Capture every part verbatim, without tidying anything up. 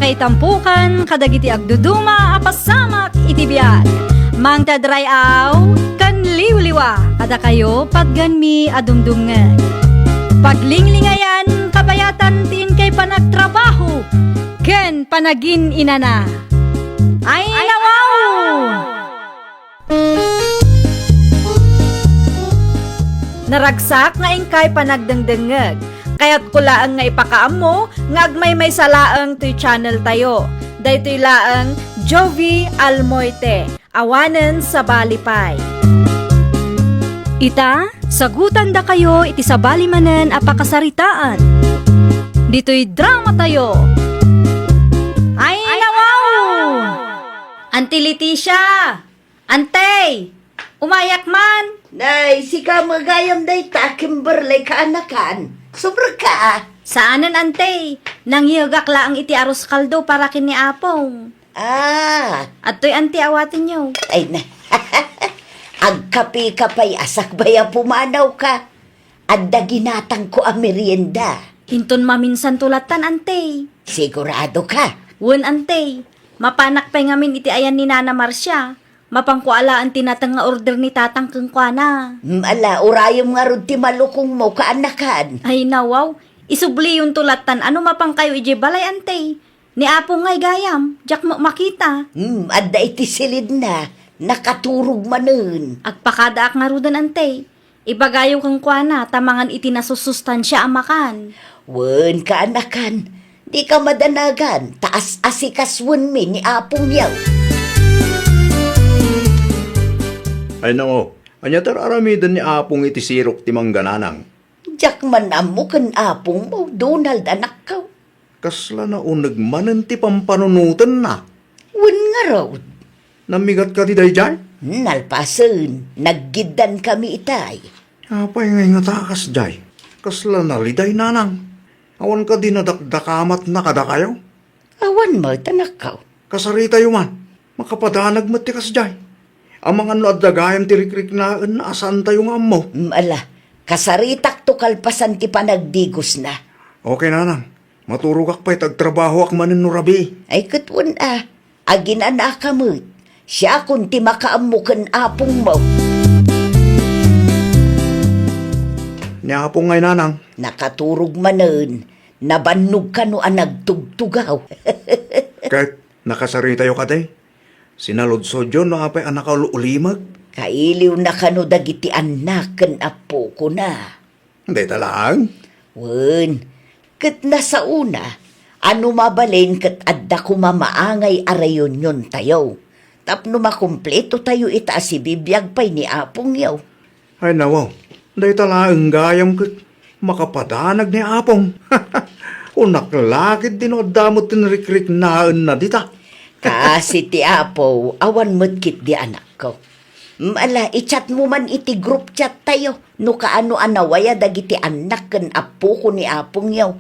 Itampukan kadagiti agduduma a pasamak iti biag. Mangted ray-aw ken liwliwa kadakayo patgenmi a dumdumngeg. Paglinglingayan, kabayatan ti inkay panagtrabaho ken panagin-inana. Ay, nawaw! Naragsak nga inkay panagdengdengngeg. Kayatko laeng nga ipakaammo nga agmaymaysa laeng toy channel tayo. Daytoy laeng Jovie Almoite, awanen sabali pay. Ita, sagutandakayo iti sabali manen a pakasaritaan. Ditoy drama tayo. Ay, nawaw! Auntie Leticia! Antey! Umayak man! Nay, sika met gayam dayta, Kimberly kaanakan. Subrek ka, a? Saanen, Antey. Nangyegak laeng iti arroz caldo para ken ni Apong. Ah. Adtoy, Antey, awatenyo. Ay na. Agkape ka pay a sakbay a pumanawka. Adda ginatangko a merienda. Inton maminsanto lattan, Antey. Sigurado ka? Wen, Antey. Mapanak pay ngamin iti ayan ni Nana Marcia. Mapanko alaen ti nateng nga order ni Tatang kenkuana. Mm, ala, urayem ngarud ti malukongmo, kaanakan. Ay, nawaw. Isubliyonto lattan a no mapankayo idiay balay, Antey. Ni Apong ngay gayam, diak met makita. Hmm, adda iti silidna, nakaturog manen. Agpakadaak ngaruden, Antey. Ibagayo kenkuana ta mangan iti nasusustansia a makan. Wen, kaanakan, dika madanagan, ta as-asikasuenmi ni Apong Yaw. Ay, nao, ania ti ar-aramiden ni Apong iti sirok ti mangga, nanang? Diak man ammo ken apongmo, Donald, anakko. Kasla nauneg manen ti pampanunotenna. Wen ngarud. Namigat kadi daydiay? Nalpasen, naggiddankami itay. Apay ngay ngata a kasdiay? Kasla naliday, nanang. Awan kadi nadakdakamatna kadakayo? Awan met, anakko. Kasaritayo man. Makapadanag met ti kasdiay. Amangan no adda gayam ti rikriknaenna a saantayo nga ammo. Mm, ala, kasaritakto kalpasan ti panagdigosna. Okay, nanang. Maturogak pay ta agtrabahoak manen no rabii. Ay, ket wen a, aginanaka met. Siakon ti makaammo ken apongmo. Ni Apong ngay, nanang? Nakaturog manen. Nabannog kano a nagtugtugaw. Ket nakasaritayo kadi? Sinaludsodyo no apay a nakaul-ulimeg? Kailiwna kano dagiti annak ken appokona? Dayta laeng? Wen, ket nasaona a no mabalin ket adda koma maangay a reuniontayo tapno makumpletotayo ita a sibibiag pay ni Apongyo. Ay, nawaw, dayta laeng gayam ket makapadanag ni Apong. Kunak la ketdi no adda met ti narikriknaenna dita. Kaasi ti Apo, awan met ketdi, anakko. Mm, ala, i-chat mo man iti group chat tayo, no kaano a nawaya dagiti annak ken appoko ni Apongyo.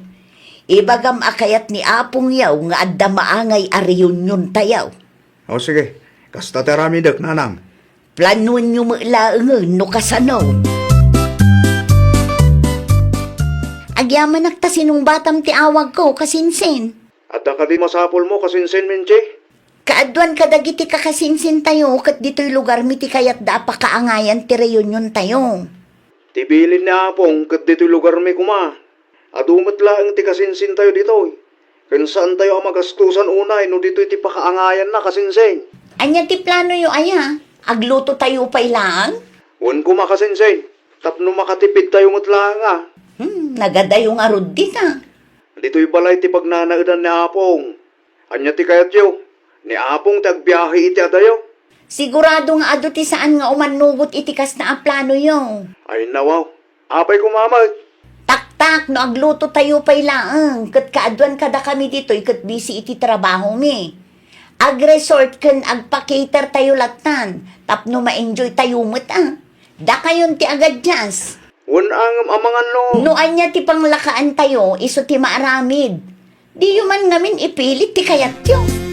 Ibagam a kayat ni Apongyo nga adda maangay a reunion tayo. O, sige. Kasta ti aramidek, nanang. Planoenyo met laengen no kasano. Agyamanak ta sinungbatam ti awagko, kasinsin. Adda kadi masapulmo, kasinsin, Minchi? Kaaduan kadagiti kakasinsintayo ket ditoy lugarmi ti kayatda a pakaangayan ti reuniontayo. Ti bilin ni Apong ket ditoy lugarmi koma. Adu met laeng ti kasinsintayo ditoy. Ken saantayo a magastosan unay no ditoy ti pakaangayanna, kasinsin. Ania ti planoyo aya? Aglutotayo pay laeng? Wen koma, kasinsin. Tapno makatipidtayo met laeng a. Hmm, nagadayo ngarud dita. Ditoy balay ti pagnanaedan ni Apong. Ania ti kayatyo? Ni Apong ti agbiahe iti adayo? Sigurado nga adu ti saan nga umannugot iti kasta a planoyo. Ay, nawaw. Apay koma met? Taktak, no aglutotayo pay laeng, ket kaaduan kadakami ditoy ket busy iti trabahomi. Ag-resort ken agpa-cater tayo lattan, tapno ma-enjoy tayo met a. Dakayon ti agaddias. Wen a ngem amangan no. No ania ti panglakaantayo, isu ti maaramid. Diyo man ngamin ipilit ti kayatyo.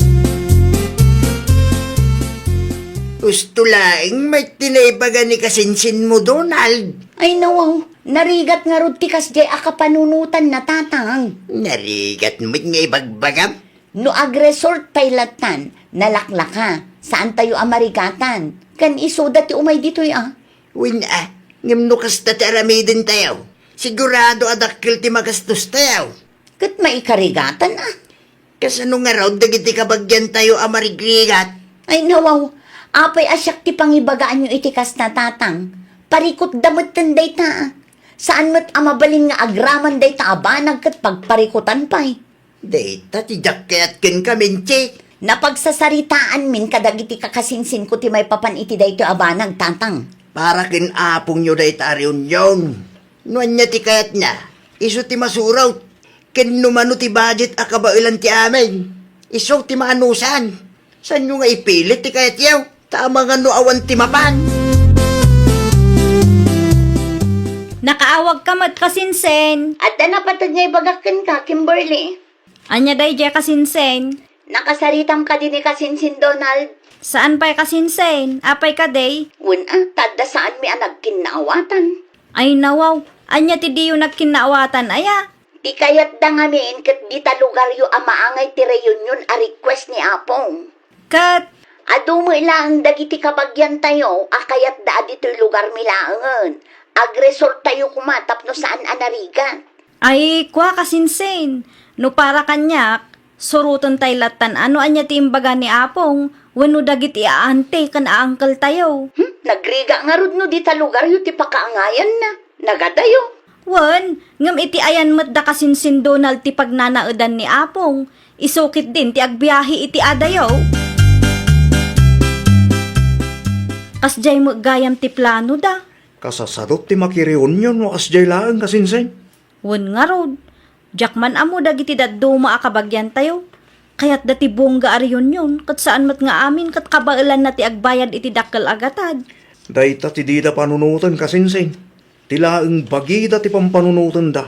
Husto laeng met ti naibaga ni kasinsinmo, Donald. Ay, nawaw, narigat ngarud ti kasdiay a kapanunotanna, Tatang. Narigat met nga ibagbagam? No agresort pay lattan, nalaklaka, saantayo a marigatan. Ken isuda ti umay ditoy a. Wen a, ngem no kasta ti aramidentayo, sigurado a dakkel ti magastostayo. Ket maikarigatan a. Kasano ngarud dagiti kabagiantayo a marigrigat? Ay, nawaw, apay a siak ti pangibagaanyo iti kasta, Tatang? Parikutda metten dayta. Saan met a mabalin nga agraman dayta a banag ket pagparikutan pay. Dayta ti diak kayat kenka, Menchi. Napagsasaritaanmin kadagiti kakasinsinko ti maipapan iti daytoy a banag, Tatang. Para ken apongyo dayta a reunion. No ania ti kayatna, isu ti masurot. Ken no mano ti budget a kabaelan ti amin, isu ti maanusan. Saanyo nga ipilit ti kayatyo? Ta amangan no awan ti mapan. Nakaawagka met, kasinsin. Adda napateg nga ibagak kenka, Kimberly. Ania daydiay, kasinsin? Nakasaritam kadi ni kasinsin Donald? Saan pay, kasinsin? Apay kadi? Wen a, ta adda saanmi a nagkinnaawatan. Ay nawaw, ania ti diyo nagkinnaawatan aya? Ti kayatda ngamin ket dita lugaryo a maangay ti reunion a request ni Apong. Ket? Adu met laeng dagiti kabagiantayo a kayatda a ditoy lugarmi laengen. Agresorttayo koma tapno saan a narigat. Ay, kua, kasinsin, no para kaniak, surotentay lattan a no ania ti imbaga ni Apong wenno dagiti aante ken a-angkeltayo. Hmm? Nagrigat ngarud no dita lugaryo ti pakaangayanna. Nagadayo. Wen, ngem iti ayan met da kasinsin Donald ti pagnanaedan ni Apong, isu ketdin ti agbiahe iti adayo. Kasdiay met gayam ti planoda. Kasasadot ti makireunion no kasdiay laeng, kasinsin. Wen ngarud, diak man ammo dagiti dadduma a kabagiantayo. Kayatda ti buangga a reunion, ket saan met nga amin ket kabaelanna ti agbayad iti dakkel a gatad. Dayta ti dida panunoten, kasinsin. Ti laeng bagida ti pampanunotenda.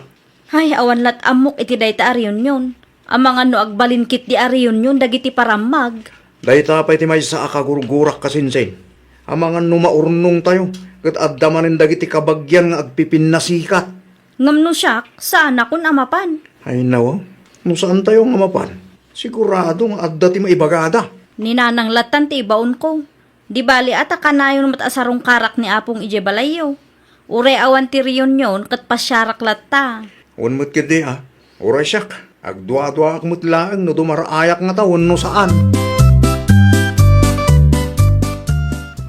Ay, awan lat' ammok iti dayta a reunion. Amangan no agbalin ketdi a reunion dagiti parammag. Dayta pay ti maysa a kagurgurak, kasinsin. Amangan no maurnongtayo, ket adda manen dagiti kabagian nga agpipinnasikat. Ngem no siak, saanakon a mapan. Ay, nawa, no saantayo nga mapan, sigurado nga adda ti maibagada. Ni Nanang lattan ti ibaonko. Di bali a ta kanayon met a sarungkarak ni Apong idiay balayyo. Uray awan ti reunion ket pasiarak latta. Wen met ketdi a, uray siak, agduaduaak met laeng no dumar-ayak ngata wenno saan.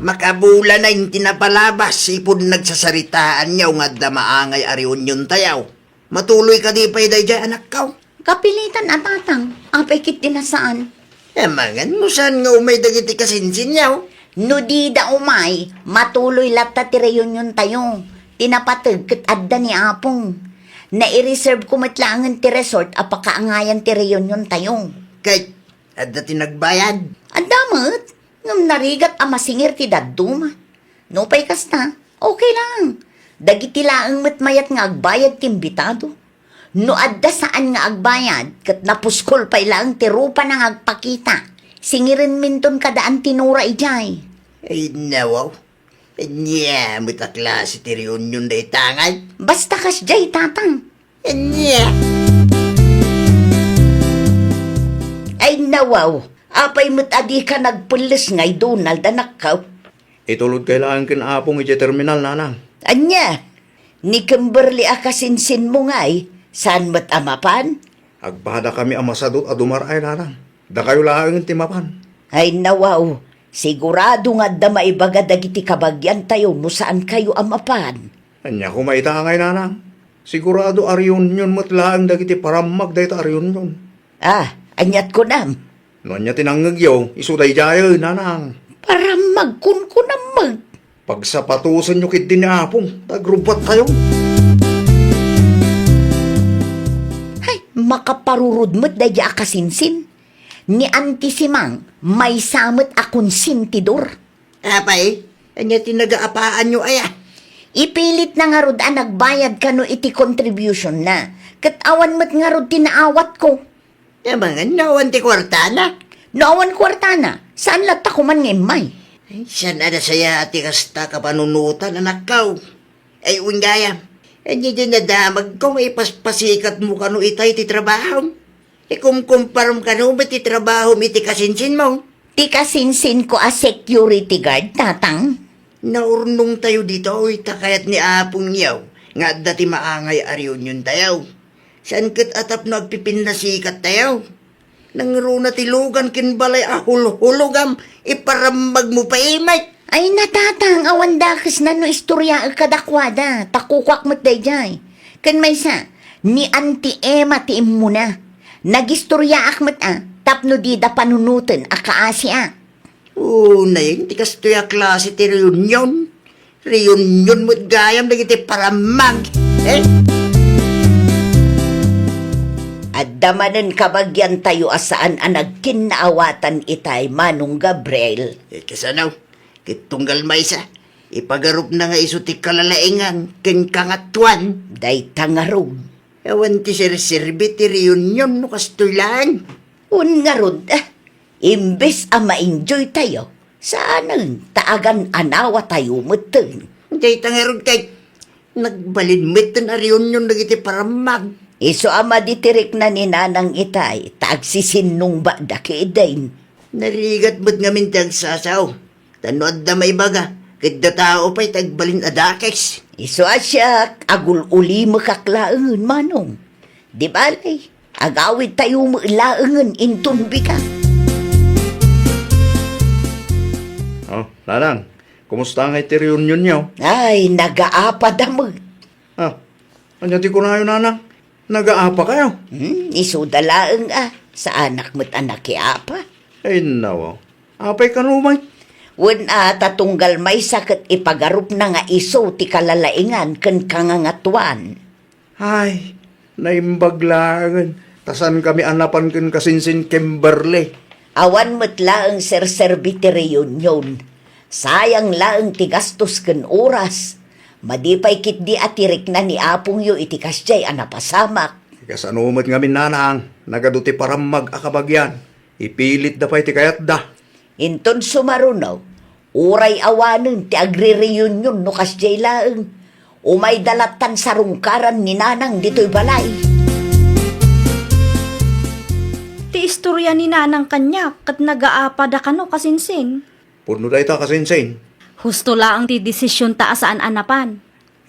Makabulanay ti napalabas ipud nagsasaritaanyo nga adda maangay a reuniontayo. Matuloy kadi pay daydiay, anakko? Kapilitan a, Tatang. Apay ketdi a saan? Amangan no saan nga umay dagiti kasinsinyo. No dida umay, matuloy latta ti reuniontayo. Ti napateg ket adda ni Apong. Naireserveko met laengen ti resort a pakaangayan ti reuniontayo. Ket adda ti nagbayad? Adda met, ngem narigat a masingir ti dadduma. Nupay kasta, okay lang. Dagiti laeng met mayat nga agbayad ti imbitado. No adda saan nga agbayad, ket napuskol pay laeng ti rupana nga agpakita, singirenminton kada Auntie Nora idiay. Ay, nawaw. Ania met a klase ti reunion dayta ngay? Basta kasdiay, Tatang. Ania? Ay, nawaw. Apay met a dika nagpelles ngay, Donald, anakko? Itulodkay laeng ken Apong idiay terminal, Nanang. Ania? Ni Kimberly a kasinsinmo ngay, saan met a mapan? Agpadakami a masadot a dumar-ay, Nanang. Dakayo laengen ti mapan. Ay, nawaw, sigurado nga adda maibaga dagiti kabagiantayo no saankayo a mapan. Ania koma ita ngay, Nanang? Sigurado a reunion met laeng dagiti parammag dayta a reunion. Ah, aniat kunam? No ania ti nangngegyo, isu daydiay, Nanang. Parammag kunkunam met. Pagsapatosenyo ketdi ni Apong, ta agrubbuattayo. Hay, makaparurod met daydiay a kasinsin. Ni Auntie Simang, maysa met a konsentidor. Apay, ania ti nagaapaanyo aya? Ipilitna ngarud a nagbayad kano iti contribution na. Ket awan met ngarud ti naawatko. Amangan no awan ti kuartana? No awan kuartana, saan latta koman nga immay? Ay, saan a nasaya ti kasta kapanunotan, anakko? Ay, wen gayam, ania diay nadamagko nga ipaspasikatmo kano itay ti trabahom? Ikumkumparom kano met ti trabahom iti kasinsinmo? Ti kasinsinko a security guard, Tatang. Naurnongtayo ditoy ta kayat ni Apongyo nga adda ti maangay a reuniontayo. Saan ket a tapno agpipinnasikattayo. Nangruna ti lugan ken balay a hulhulogam, iparammagmo pay met. Ay, Tatang, awan dakesna no istoryaek kadakuada, ta kukuak met daydiay. Ken maysa, ni Auntie Emma ti immuna. Nagistoryaak met a, tapno dida panunoten a kaasiak. Unay, ti kastoy a klase ti reunion. Reunion met gayam dagiti parammag. Eh? Adda manen kabagiantayo a saan a nagkinnaawatan itay, Manong Gabriel. Eh, kasano? Ket tunggal maysa, ipagarupna nga isu ti kalalaengan ken kangatoan. Dayta ngarud. Awan ti serserbi ti reunion no kastoy laeng. Wen ngarud, eh, imbes a ma-enjoytayo, saanen ta agan-anawatayo metten. Dayta ngarud kay nagbalin metten a reunion dagiti parammag. Isu a madi ti rikna ni Nanang itay, ta agsisinnungbatda ketdin. Narigat met ngamin ti agsasao. Ta no adda maibaga, ket datao pay ti agbalin a dakes. Isu a siak, agul-ulimekak laengen, Manong. Di bale, agawidtayo met laengen inton bigat. Oh, Nanang, kumusta ngay ti reunionyo? Ay, nagaapada met. Ah, ania ti kunayo, Nanang? Nagaapakayo? Hmm, isuda laeng a, saanak met a nakiapa. Ay, nawaw. Apay kano met? Wen a, ta tunggal maysa ket ipagarupna nga isu ti kalalaengan ken kangangatoan. Ay, naimbag laengen, ta saankami a napan ken kasinsin Kimberly. Awan met laeng serserbi ti reunion. Sayang laeng ti gastos ken oras. Madi pay ketdi a ti rikna ni apongyo iti kasdiay a napasamak. Kasano met ngamin, Nanang, nagadu ti parammag a kabagian. Ipilitda pay ti kayatda. Inton sumaruno, uray awanen ti agre-reunion no kasdiay laeng. Umayda lattan sarungkaran ni Nanang ditoy balay. Ti istoria ni Nanang kaniak ket nagaapada kano, kasinsin. Pudno dayta, kasinsin. Husto laeng ti desisionta a saan a napan.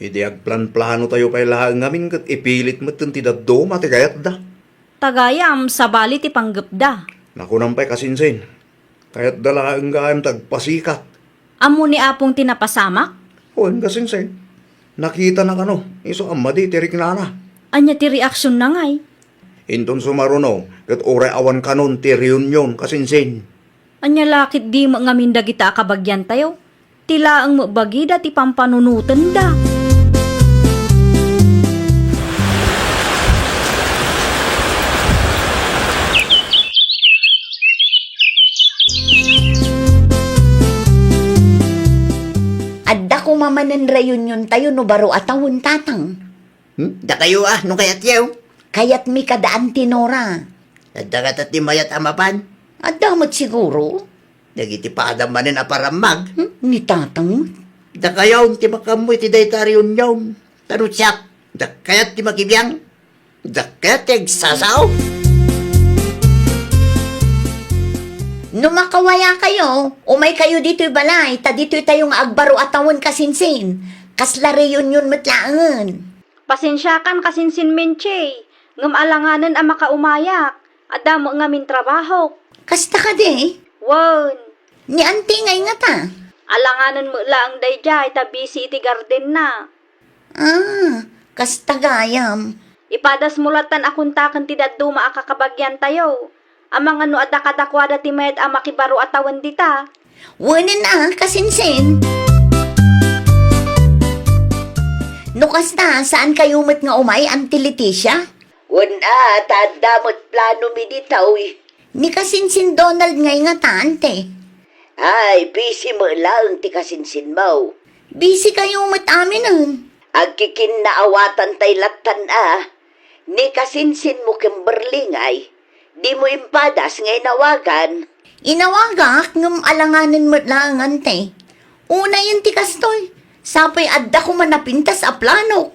Idi agplanplanotayo pay laeng ngamin ket ipilit metten ti dadduma ti kayatda. Ta gayam, sabali ti panggepda. Nakunam pay, kasinsin. Kayatda laeng gayam ti agpasikat. Ammo ni apong ti napasamak? Wen, kasinsin. Nakitana kano, isu a madi ti riknana. Ania ti reaksionna ngay? Inton sumaruno, ket uray awan kanon ti reunion, kasinsin. Ania la ketdi met ngamin dagita a kabagiantayo? Ti laeng met bagida ti pampanunotenda. Adda koma manen reuniontayo no baro a tawen, Tatang. Hmm? Dakayo a, no kayatyo? Kayatmi kada Auntie Nora. Adda kata ti mayat a mapan? Adda met siguro. Dagiti padam manen a parammag. Hmm? Ni Tatang met. Dakayo ti makaammo iti dayta a reunion. Ta no siak, dakayat ti makibiang. Dakayat ti agsasao. No makawayakayo, umaykayo ditoy balay, ta ditoytayo nga agbaro a tawen, kasinsin. Kasla reunion met laengen. Pasensiakan, kasinsin Menche, ngem alanganen a makaumayak. Adda met ngamin trabahok. Kasta kadi? Wen. Ni Auntie ngay ngata? Alanganen met laeng daydiay ta busy iti gardenna. Ah, kasta gayam. Ipadasmo lattan a kontaken ti dadduma a kakabagiantayo. Amangan no adda kadakuada ti mayat a makibaro a tawen dita. Wenen a, kasinsin. No kasta, saankayo met nga umay, Auntie Leticia? Wen a, ta adda met planomi ditoy. Ni kasinsin Donald ngay ngata, Auntie? Ay, busy met laeng ti kasinsinmo. Busy kayo met aminen. Agkikinnaawatan tay lattan a. Ni kasinsinmo Kimberly ngay, dimo impadas nga inawagan? Inawagak ngem alanganen met laeng, Auntie. Unayen ti kastoy, sapay adda koma napintas a planok.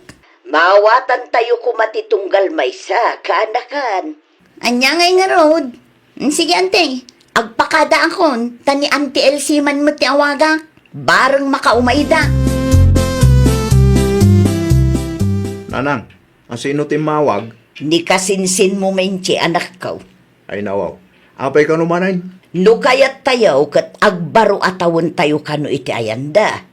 Maawatantayo koma ti tunggal maysa, kaanakan. Ania ngay ngarud? Mm, sige, ante. Agpakadaakon, ta ni Auntie Elsie man met ti awagak. Bareng makaumayda. Nanang, asino ti immawag? Ni kasinsinmo, Menchi, anakko. Ay, nawaw. Apay kano manen? No kayattayo ket agbaro a tawentayo kano iti ayanda.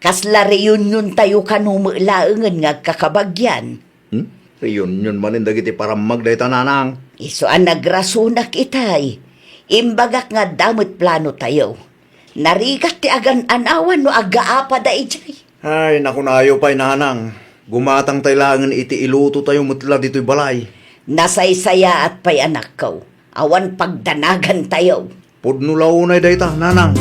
Kasla reuniontayo kano met laengen nga agkakabagian. Hmm? Reunion manen dagiti parammag dayta, nanang. Isu a nagrasonak itay. Imbagak nga adda met planotayo. Narigat ti agan-anawan no aggaapada idiay. Ay, nakunayo pay, nanang. Gumatangtay laengen iti ilutotayo met la ditoy balay. Nasaysayaat pay, anakko. Awan pagdanagantayo. Pudno la unay dayta, nanang.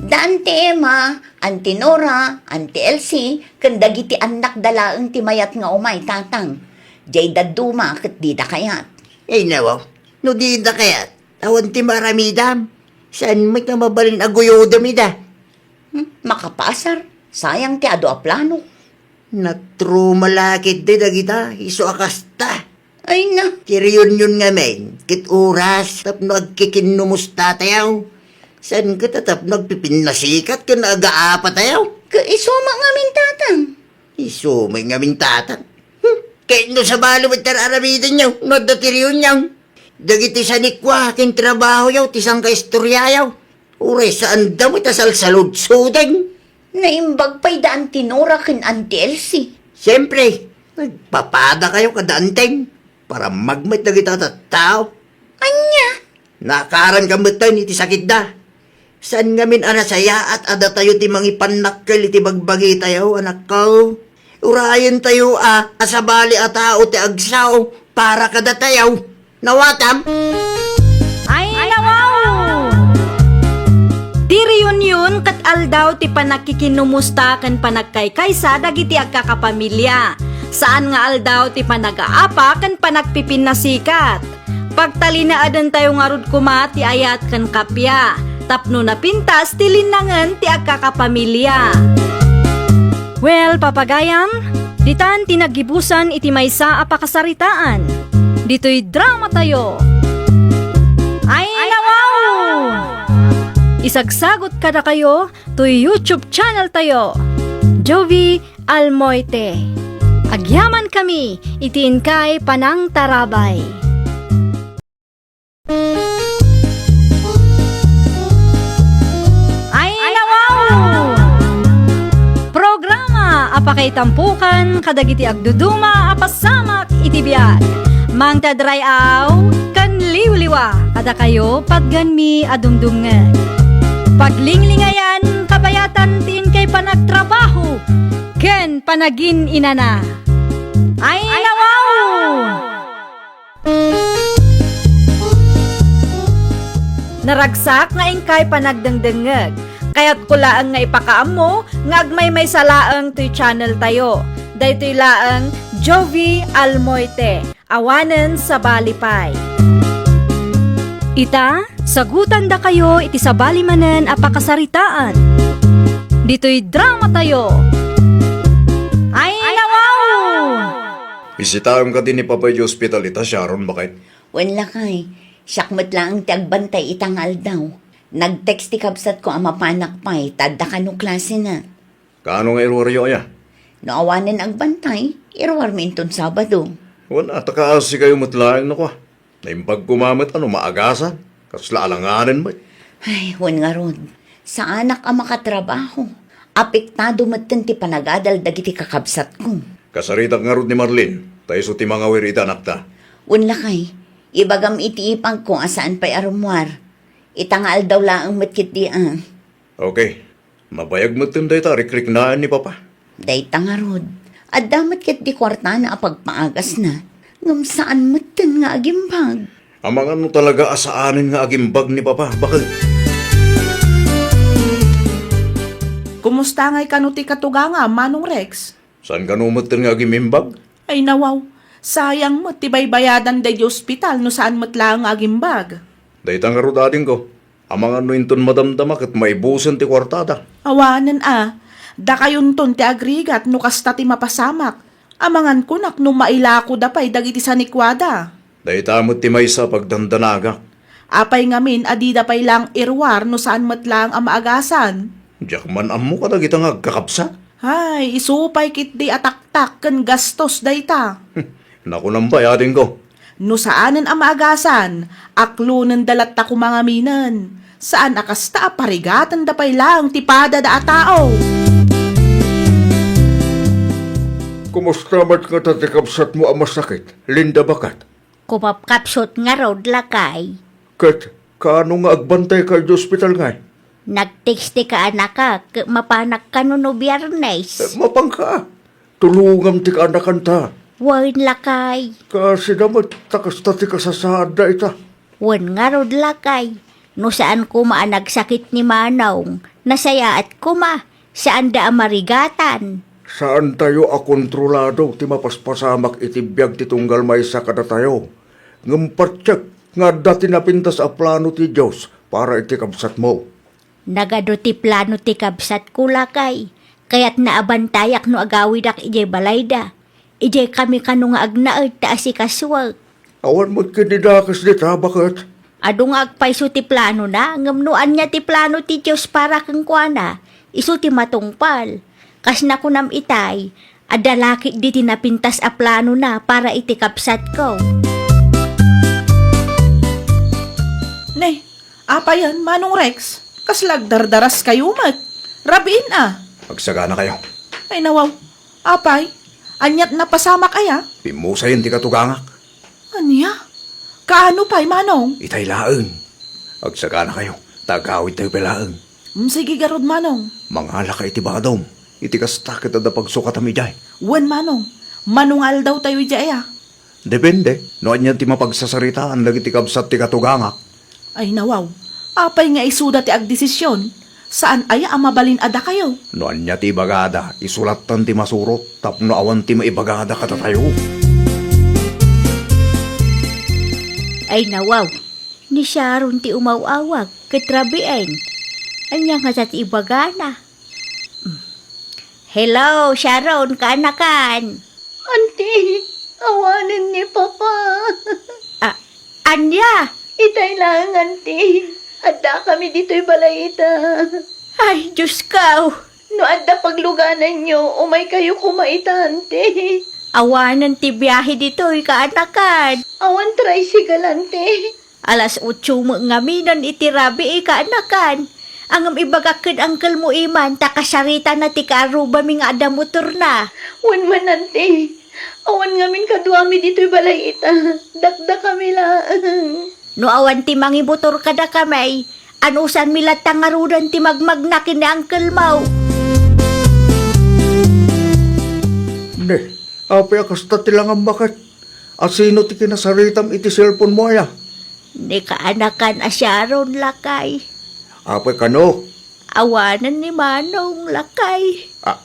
Da Auntie Emma, Auntie Nora, Auntie Elsie, ken dagiti annakda laeng ti mayat nga umay, tatang. Diay dadduma ket dida kayat. Ay, nawaw. No dida kayat, awan ti maaramidam. Saan met nga mabalin a guyodem ida? Hmm, makapaasar. Sayang ti adu a plano. Natruma la ketdi dagita, isu a kasta. Ay na. Ti reunion ngamin, ket oras tapno agkikinnumustatayo. Saan ket a tapno agpipinnasikat ken agaapatayo? Ket isu met ngamin, tatang. Isu met ngamin, tatang. Hmm, ket no sabali met ti ar-aramidenyo, no adda ti reunion. Dagiti sanikua ken trabahoyo ti sangkaistoriayo. Uray saanda met a salsaludsoden. Naimbag pay da Auntie Nora ken Auntie Elsie. Siempre, nagpapadakayo kada Anteng. Parammag met dagita a tattao. Ania? Naakaran ka metten iti sakitda. Saan ngamin a nasayaat a datayo ti mangipannakkel iti bagbagitayo, anakko? Urayentayo a, a sabali a tao ti agsao para kadatayo. Nawatam? Ay, nawaw! Ti reunion ket aldaw ti panagkikinumusta ken panagkaykaysa dagiti agkakapamilia. Saan nga aldaw ti panagaapa ken panagpipinnasikat. Pagtalinaedentayo ngarud koma ti ayat ken kappia, tapno napintas ti linnangen ti agkakapamilia. Well, papagayam, ditan ti naggibusan iti maysa a pakasaritaan. Ditoy dramatayo. Ay, nawaw! Isagsagot kadakayo toy YouTube channel tayo, Jovie Almoite. Agyamankami iti inkay panangtarabay. Ay, nawaw! Programa a pakaitampukan kadagiti agduduma a pasamak iti biag. Mangted ray-aw ken liwliwa kadakayo patgenmi a dumdumngeg. Paglinglingayan, kabayatan ti inkay panagtrabaho ken panagin-inana. Ay, nawaw! Naragsak nga inkay panagdengdengngeg. Kayatko laeng nga ipakaammo nga agmaymaysa laeng toy channel tayo. Daytoy laeng Jovie Almoite, awanen sabali pay. Ita, sagutandakayo iti sabali manen a pakasaritaan. Ditoy dramatayo. Ay, nawaw! Bisitaem kadi ni Papa iti ospital ita, Sharon, baket? Wen, lakay. Siak met laeng ti agbantay ita nga aldaw. Nag-text ti kabsatko a mapanak pay, ta adda kano klasena. Kaano nga iruaryo aya? No awanen agbantay, iruarmi inton Sabado. Wen, a, ta kaasikayo met laeng no kua. Naimbag koma met a no maagasan. Kasla alanganen met. Ay, wen ngarud. Saanak a makatrabaho. Apektado metten ti panagadal dagiti kakabsatko. Kasaritak ngarud ni Marlene, ta isu ti mangawir iti anakta. Wen, lakay, ibagam iti ipagko a saan pay a rummuar. Ita nga aldaw laeng met ketdi a. Okay. Mabayag metten dayta a rikriknaan ni Papa. Dayta ngarud, adda met ketdi kuartana a pagpaagasna, ngem saan metten nga agimbag. Amangan no talaga a saanen nga agimbag ni Papa, baket? Kumusta ngay kano ti katugangam, Manong Rex? Saan kano metten nga agimimbag? Ay, nawaw. Sayang met ti baybayadan daydi ospital no saan met laeng nga agimbag. Dayta ngarud, adingko. Amangan no inton madamdama ket maibusen ti kuartada. Awanen a. Dakayonton ti agrigat no kasta ti mapasamak. Amangan kunak no mailakoda pay dagiti sanikuada. Dayta met ti maysa a pagdandanagak. Apay ngamin a dida pay laeng iruar no saan met laeng a maagasan? Diak man ammo kadagita nga agkakabsat. Ay, isu pay ketdi a taktak ken gastos dayta. Nakunam pay, adingko. No saanen a maagasan, aklonenda latta koma ngaminen. Saan a kasta a parigatenda pay laeng ti padada a tao. Kumusta met ngata ti kabsatmo a masakit, Linda, baket? Kumapkapsut ngarud, lakay. Ket kaano nga agbantayka idiay ospital ngay? Nagtext ti kaanakak ket mapanak kano no Biyernes. Eh, mapanka. Tulongam ti kaanakanta. Wen, lakay. Kasida met ta kasta ti kasasaadda ita. Wen ngarud, lakay. No saan koma a nagsakit ni Manong, nasayaat koma. Saanda a marigatan. Saantayo a kontrolado ti mapaspasamak iti biag ti tunggal maysa kadatayo. Ngem patiek nga adda ti napintas a plano ti Dios para iti kabsatmo. Nagadu ti plano ti kabsatko, lakay. Kayatna a bantayak no agawidak idiay balayda. Idiay kami kano nga agnaed ta asikasuek. Awan met ket ni dakes dita, baket. Adu nga agpayso ti planona, ngem no ania ti plano ti Dios para kenkuana, isu ti matungpal. Kas nakunam itay, adda la ketdi ti napintas a planona para iti kabsatko. Ne, apayen, Manong Rex? Kasla agdardaraskayo met. Rabiin a. Agsaganakayo. Ay, nawaw. Apay, aniat napasamak aya? Pimmusayen ti katugangak. Ania? Kaano pay, Manong? Itay laeng. Agsaganakayo, ta agawidtayo pay laeng. Mm, sige garud, Manong. Mangalaka iti badom. Iti kasta ket adda pagsukatam idiay. Wen, Manong. Mano nga aldawtayo idiay aya? Depende no ania ti mapagsasaritaan dagiti kabsat ti katugangak. Ay, nawaw. Apay nga isuda ti agdesision? Saan aya a mabalin a dakayo? No ania ti ibagada, isu lattan ti masurot tapno awan ti maibagada kadatayo. Ay, nawaw. Ni Sharon ti umaw-awag ket rabiin. Ania ngata ti ibagana? Hello, Sharon, kaanakan. Auntie, awanen ni Papa. Ah, ania? Itay laeng, Auntie. Addakami ditoy balay ita. Ay, Diosko. No adda paglugananyo, umaykayo koma ita, Auntie. Awanen ti biahe ditoy, kaanakan. Awan tricycle, Auntie. Alas otso met ngaminen iti rabii, kaanakan. Ngem ibagak ken uncle mo iman ta kasaritana ti kaarrubami nga adda motorna. Wen man, Auntie. Awan ngamin kaduami ditoy balay ita. Dakdakami laeng. No awan ti mangimotor kadakami, anusanmi latta ngaruden ti magmagna ken ni uncle mo. Ne, apay a kasta ti langammo ket? A sino ti kinasaritam iti cellphone mo aya? Ni kaanakan a Sharon, lakay. Apay kano? Awanen ni Manong, lakay. A-,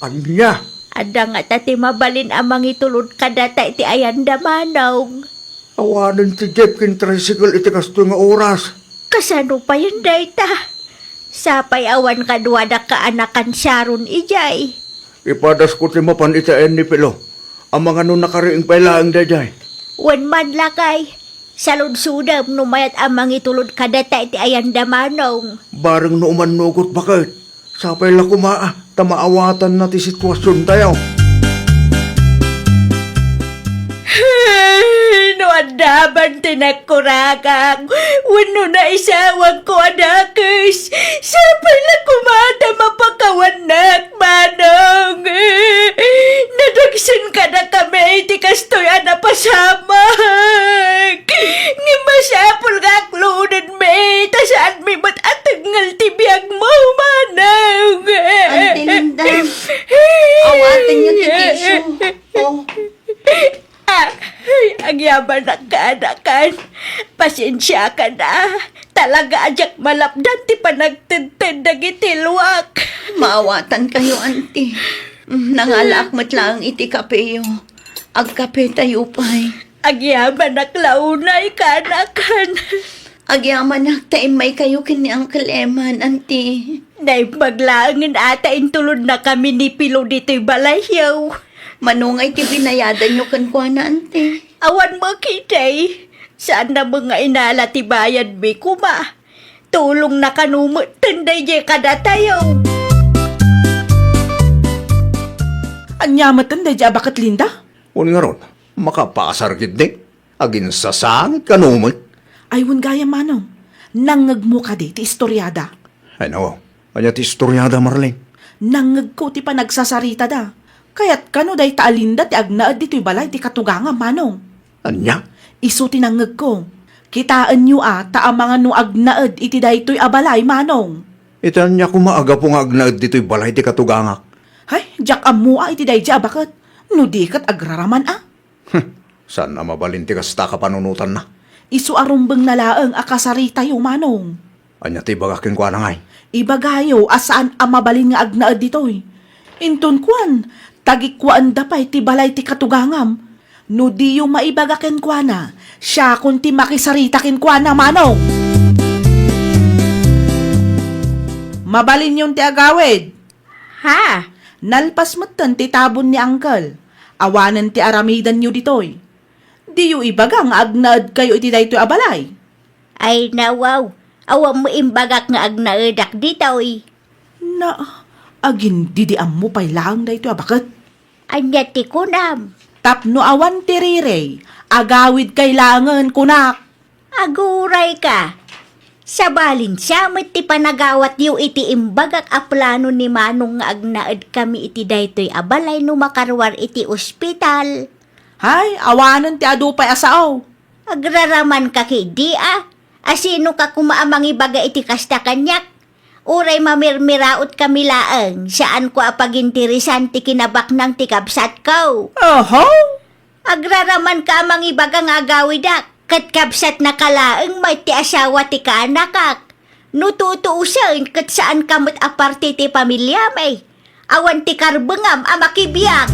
ania? Adda ngata ti mabalin a mangitulod kadata iti ayan da Manong. Awanen ti jeep ken tricycle iti kastoy nga oras. Kasano payen dayta? Sapay awan kaduadak kaanakan Sharon idiay. Ipadasko ti mapan iti ayan ni Pilo. Amangan no nakariing pay laeng daydiay. Wen man, lakay, saludsodem no mayat a mangitulod kadata iti ayan da Manong. Bareng no umannugot, baket. Sapay la koma, ah, ta maawatanna ti situasiontayo. Ay, no adda man ti nagkuragak wenno naisawagko a dakes, sapay la koma ta mapakawannak, Manong. Nadagsen kadakami ti kastoy a napasamak. Ngem masapul nga aklonenmi ta saanmi met a tengngel ti biagmo, Manong. Auntie Linda, awatenyo ti tissue. Oh. Ah, ay, agyamanak, kaanakan. Pasensiakan a. Talaga a diak malapdan ti panagtedted dagiti luak. Maawatankayo, Auntie. Mm, nangalaak met laeng iti kapeyo. Agkapetayo pay. Agyamanak la unay, kaanakan. Agyamanak ta immaykayo ken ni Uncle Eman, Auntie. Naimbag laengen a ta intulodnakami ni Pilo ditoy balayyo. Mano ngay ti binayadanyo kenkuana, ante? Awan met ketdi. Saanna met nga inala ti bayadmi koma. Tulongna kano metten daydiay kadatayo. Ania metten daydiay a baket, Linda? Wen ngarud, makapasar ketdi. Aginsasangit kano met. Ay, wen gayam, Manong. Nangngegmo kadi ti istoriada? Ay, nawaw. Ania ti istoriada, Marlene? Nangngegko ti panagsasaritada. Kayat kano dayta a Linda ti agnaed ditoy balay ti katugangam, Manong. Ania? Isu ti nangngegko. Kitaenyo a ta amangan no agnaed iti daytoy a balay, Manong. Iti ania koma a gapu nga agnaed ditoy balay ti katugangak? Hay, diak ammo a iti daydiay a baket. No di ket agraraman a. Hm, saan a mabalin ti kasta a kapanunotanna. Isu a rumbengna laeng a kasaritayo, Manong. Ania ti ibagak kenkuana ngay? Ibagayo a saan a mabalin nga agnaed ditoy. Inton kuan, tagikkuaenda pay ti balay ti katugangam. No diyo maibaga kenkuana, siakon ti makisarita kenkuana, Manong. Mabalinyon ti agawid. Ha? Nalpas metten ti tabon ni Uncle. Awanen ti aramidenyo ditoy. Diyo ibaga nga agnaedkayo iti daytoy a balay? Ay, nawaw. Awan mo imbagak nga agnaedak ditoy. Na, agindidiammo pay laeng daytoy a baket. Ania ti kunam? Tapno awan ti rirey, agawidkay laengen, kunak. Agurayka. Sabalin siya met ti panagawatyo iti imbagak a plano ni Manong nga agnaedkami iti daytoy a balay no makaruar iti ospital. Hay, awanen ti adu pay a sao. Agraramanka ketdi a? Asinoka koma a mangibaga iti kasta kaniak? Uray mamirmiraotkami laeng, saanko a paginteresan ti kinabaknang ti kabsatko. Oho! Agraramanka a mangibaga nga agawidak, ket kabsatnaka laeng met ti asawa ti kaanakak. No tutuosen, ket saanka met a parte ti pamiliami. Awan ti karbengam a makibiag.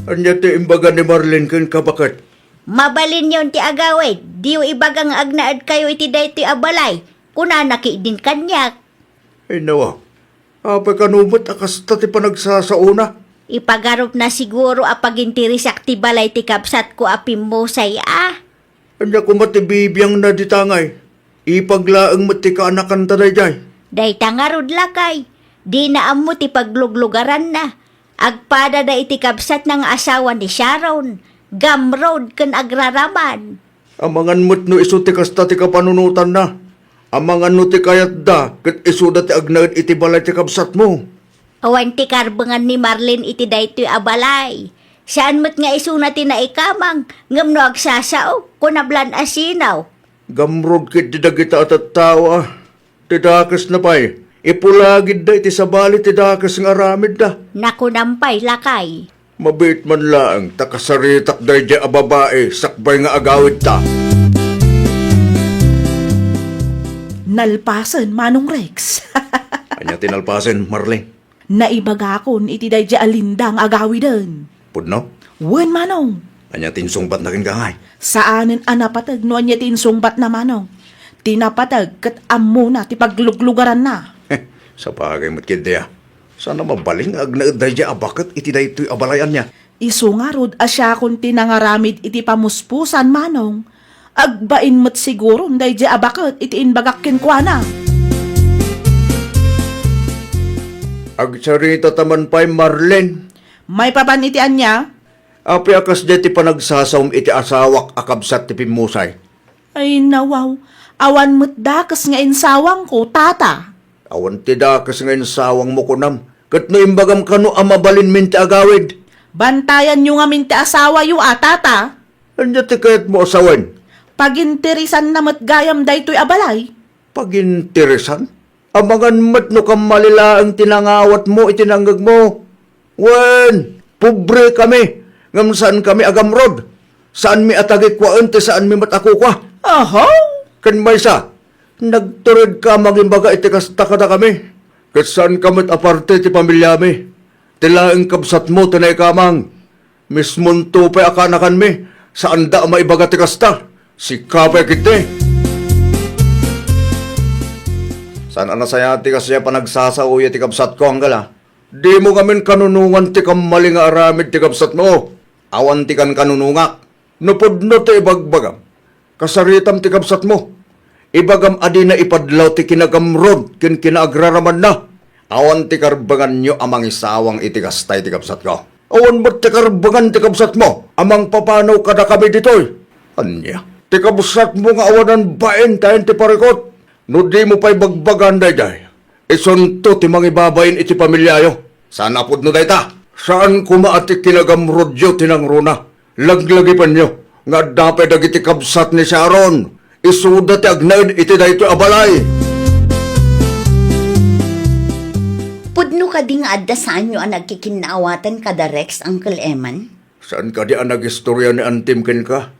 Ania ti imbaga ni Marlene kenka, baket? Mabalinyon ti agawid, diyo ibaga nga agnaedkayo iti daytoy a balay, kunana ketdin kaniak. Ay, nawa. Apay kano met a kasta ti panagsasaona? Ipagarupna siguro a paginteresak ti balay ti kabsatko a pimmusay a. Ania koma ti bibiangna dita ngay? Ipag laeng met ti kaanakanta daydiay. Dayta ngarud, lakay, dina ammo ti pagluglugaranna. Agpadada iti kabsatna nga asawa ni Sharon, gamrod ken agraraman. Amangan met no isu ti kasta ti kapanunotanna. Amangan no ti kayatda ket isuda ti agnaed iti balay ti kabsatmo. Awan ti karbengan ni Marlene iti daytoy a balay. Saan met nga isuna ti naikamang, ngem no agsasao, kunablan a sinaw. Gamrod ketdi dagita a tattao a. Ti dakesna pay, ipulagidda iti sabali ti dakes nga aramidda. Nakunam pay, lakay. Mabiit man laeng ta kasaritak daydiay a babai sakbay nga agawidta. Nalpasen, Manong Rex. Ania ti nalpasen, Marlene? Naibagakon iti daydiay a Linda nga agawiden. Pudno? Wen, Manong. Ania ti insungbatna kenka ngay? Saanen a napateg no ania ti insungbatna, Manong. Ti napateg ket ammona ti pagluglugaranna. Sapagay met ketdi a. Saan a mabalin nga agnaed daydiay a baket iti daytoy a balay, ania? Isu ngarud a siakon ti nangaramid iti pamuspusan, Manong. Agbain met siguron daydiay a baket iti imbagak kenkuana. Agsaritata man pay, Marlene. Maipapan iti ania? Apay a kasdiay ti panagsasaom iti asawak a kabsat ti pimmusay? Ay, nawaw. Awan met dakes nga insawangko, tata. Awan ti dakes nga insawangmo, kunam. Ket no imbagam kano a mabalinmin ti agawid? Bantayanyo ngamin ti asawayo a, tata. Ania ti kayatmo a sawen? Paginteresanna met gayam daytoy a balay. Paginteresan? Amangan met no kammali laeng ti nangawatmo iti nangngegmo. Wen, pobre kami, ngem saan kami a gamrod. Saanmi a tagikkuaen ti saanmi met a kukua. Aha! Ken maysa, nagturedka a mangibaga iti kasta kadakami. Ket saanka met a parte ti pamiliami. Ti laeng kabsatmo ti naikamang. Mismonto pay a kaanakanmi, saanda a maibaga ti kasta. Sika pay ketdi. Saan a nasayaat ti kasdiay a panagsasaoyo ti kabsatko, Angela. Dimo ngamin kanunongan ti kammali nga aramid ti kabsatmo. Awan ti kankanunongak. No pudno ti ibagbagam, kasaritam ti kabsatmo. Ibagam a dina ipadlaw ti kinagamrod ken kinaagraramanna. Awan ti karbenganyo a mangisawang iti kasta iti kabsatko. Awan met ti karbengan ti kabsatmo a mangpapanaw kadakami ditoy. Ania? Ti kabsatmo nga awanan bain ti ayan ti parikut. No dimo pay bagbagan daydiay, isunto ti mangibabain iti pamiliayo. Saan a pudno dayta? Saan koma a ti kinagamrodyo ti nangruna. Laglagipenyo nga adda pay dagiti kabsat ni Sharon. Isuda ti agnaed iti daytoy a balay. Pudno kadi nga adda saanyo a nagkikinnaawatan kada Rex, Uncle Eman? Saan kadi a nagistorya ni antim kenka?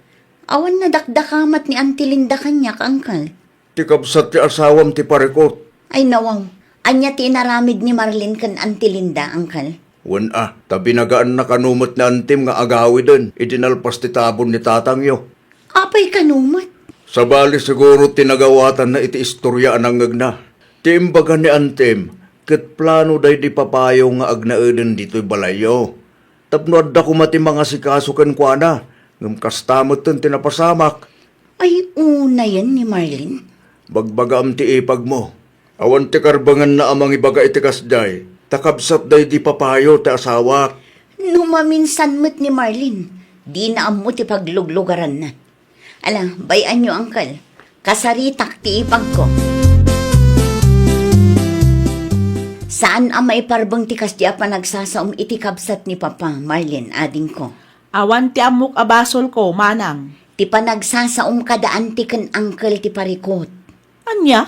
Awan nadakdakamat ni Auntie Linda kaniak, Uncle. Ti kabsat ti asawam ti parikut. Ay, nawaw. Ania ti inaramid ni Marlene ken Auntie Linda, Uncle? Wen a, ta binagaanna kano met ni antim nga agawiden idi nalpas ti tabon ni tatangyo. Apay kano met? Sabali siguro ti nagawatanna iti istorya a nangngegna. Ti imbaga ni antim, ket plano daydi papayo nga agnaeden ditoy balayyo. Tapno adda koma ti mangasikaso kenkuana, ngem kasta metten ti napasamak. Ay, unayen ni Marlene. Bagbagaam ti ipagmo. Awan ti karbenganna a mangibaga iti kasdiay, ta kabsat daydi papayo ti asawak. No maminsan met ni Marlene, dina ammo ti pagluglugaranna. Ala, bay-anyo, Uncle. Kasaritak ti ipagko. Saan a maiparbeng ti kasdi a panagsasaom iti kabsat ni Papa, Marlene, adingko. Awan ti ammok a basolko, manang. Ti panagsasaom kada anti ken uncle ti parikut. Ania?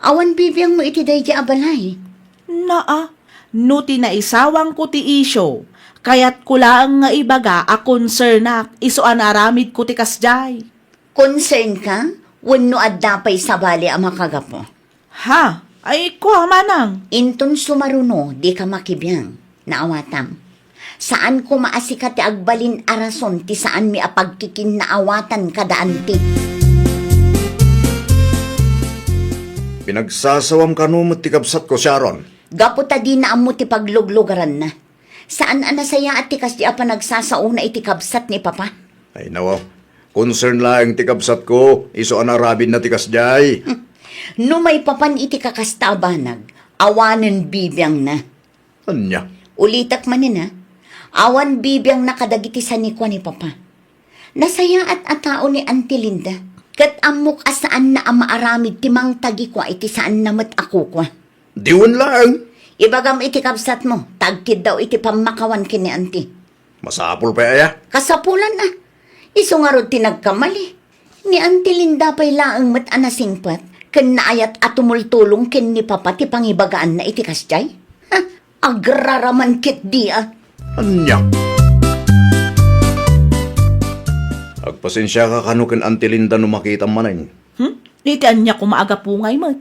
Awan bibiangmo iti daydi a balay. Naa, no ti naisawangko ti isyu, kayatko laeng nga ibaga a konsernak isu a naaramidko ti kasdiay. Concern ka? Wenno adda pay sabali a makagapu? Ha? Ay, kua, manang. Inton sumaruno, dika makibiang. Naawatam. Saan koma a sika ti agbalin a rason ti saanmi a pagkikinnaawatan kada anti. Pinagsasawam kano met ti kabsatko, Sharon. Gapu ta dina ammo ti pagluglugaranna. Saan a nasayaat ti kasdi a panagsasaona iti kabsat ni Papa. Ay, nawaw. Concern laeng ti kabsatko, isu a naaramidna ti kasdiay. Hmm. No maipapan iti kakasta a banag, awanen bibiangna. Ania? Ulitek manen, a. Awan bibiangna kadagiti sanikua ni Papa. Nasayaat a tao ni Auntie Linda, ket ammok a saanna a maaramid ti mangtagikua iti saanna met a kukua. Diwen laeng. Ibagam iti kabsatmo, ta agkiddaw iti pammakawan ken ni Auntie. Masapul pay aya? Kasapulan a. Isu ngarud ti nagkamali. Ni Auntie Linda pay laeng met a nasingpet ken naayat a tumultulong ken ni Papa ti pangibagaanna iti kasdiay. Ha, agraraman ketdi a. Ania? Agpasensiaka kano ken Auntie Linda no makitam manen. Hmm? Iti ania koma a gapu ngay met?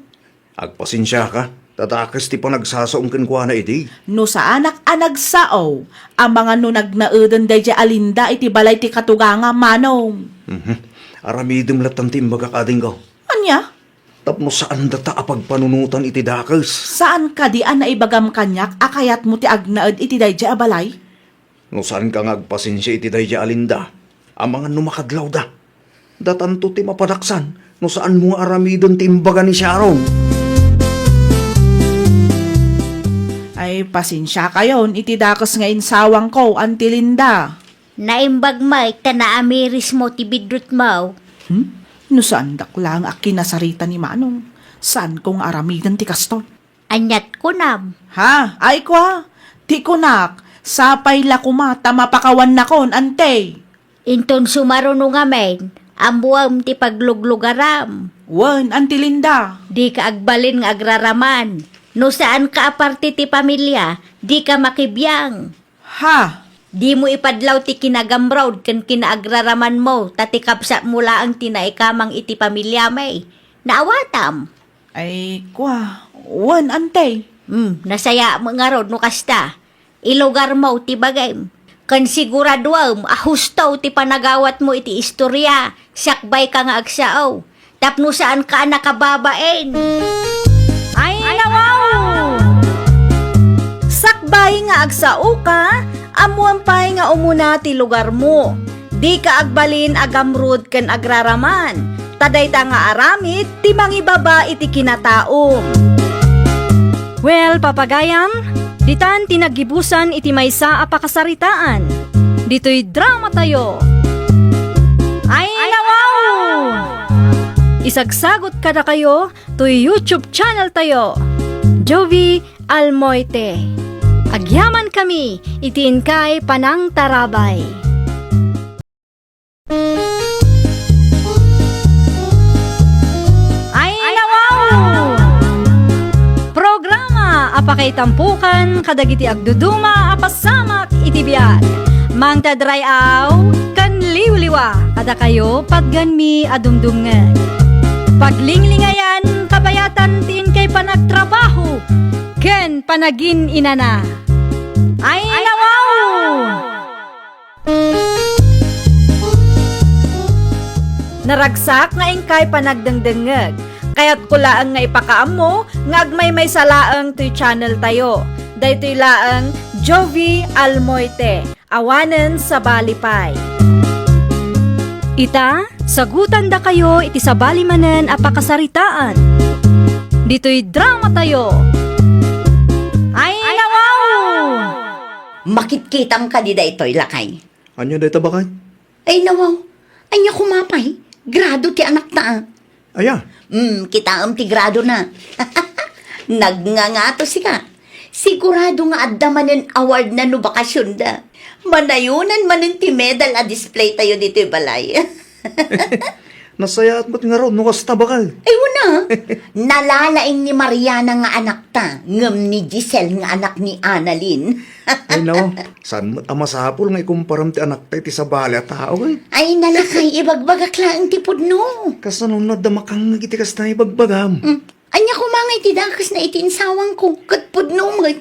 Agpasensiaka, ta dakes ti panagsasaom kenkuana idi. No saanak a nagsao, amangan no nagnaeden daydiay a Linda iti balay ti katugangam, manong. Mhm. Aramidem latta ti imbagak, adingko. Ania? Tapno saan data a pagpanunotan iti dakes. Saan kadi a naibagam kaniak a kayatmo ti agnaed iti daydiay a balay? No saanka nga agpasensia iti daydiay a Linda, amangan no makadlawda. Datanto ti mapadaksan no saanmo nga aramiden ti imbaga ni Sharon. Ay, pasensiakayon iti dakes nga insawangko, Auntie Linda. Naimbag met ta naamirismo ti biddutmo. Hmm? No saandak laeng a kinasarita ni Manong, saanko nga aramiden ti kastoy. Aniat kunam? Ha? Ay, kua, ti kunak, sapay la koma ta mapakawannakon, Ante. Inton sumaruno ngamin, ammuam ti pagluglugaram. Wen, Ante Linda. Dika agbalin nga agraraman. No saanka a parte ti pamilia, dika makibiang. Ha? Dimo ipadlaw ti kinagamrod ken kinaagraramanmo, ta ti kabsatmo laeng ti naikamang iti pamiliami. Naawatam. Ay, kua, wen, Ante. Hmm, nasayaat ngarud no kasta. Ilugarmo ti bagim. Ken siguraduem a husto ti panagawatmo iti istoria, sakbayka nga agsao. Tapno saanka a nakababain. Ay, nawaw! Sakbay! Agsaoka, ammoem pay nga umuna ti lugarmo. Dika agbalin a gamrud ken agraraman, ta dayta nga aramid ti mangibaba iti kinataom. Well, papagayam, ditan ti naggibusan iti maysa a pakasaritaan. Ditoy dramatayo. Ay, nawaw! Isagsagot kadakayo toy YouTube channel tayo, Jovie Almoite. Agyaman kami iti inkay panangtarabay. Ay, nawaw! Programa a pakaitampukan kadagiti agduduma a pasamak iti biag. Mangtadray-aw ken liwliwa kadakayo patgenmi a dumdumngeg. Paglinglingayan kabayatan ti inkay panagtrabaho ken panagin-inana. Ay, nawaw! Naragsak nga inkay panagdengdengngeg. Kayatko laeng nga ipakaammo nga agmaymaysa laeng toy channel tayo. Daytoy laeng Jovie Almoite, awanen sabali pay. Ita, sagutandakayo iti sabali manen a pakasaritaan. Ditoy dramatayo. Ay, nawaw! Makitkitam kadi daytoy, lakay? Ania dayta, baket? Ay, nawaw. Ania koma pay? Grado ti anakta, a. Aya? Hmm, kitaem ti gradona. Nagngangato sika. Sigurado nga adda manen awardna no bakasionda. Manayonan manen ti medal a display tayo ditoy balay. Nasayaat met ngarud no kasta, baket. Ay, wen a. Nalalaing ni Mariana nga anakta, ngem ni Giselle nga anak ni Annalyn. Ay, nawaw. Saan met a masapul nga ikumparam ti anakta iti sabali a tao, eh? Ay, lakay, ibagbagak laeng ti pudno. Kasano no adda makangngeg iti kasta nga ibagbagam? Hmm. Ania koma nga iti dakesna iti insawangko, ket pudno met.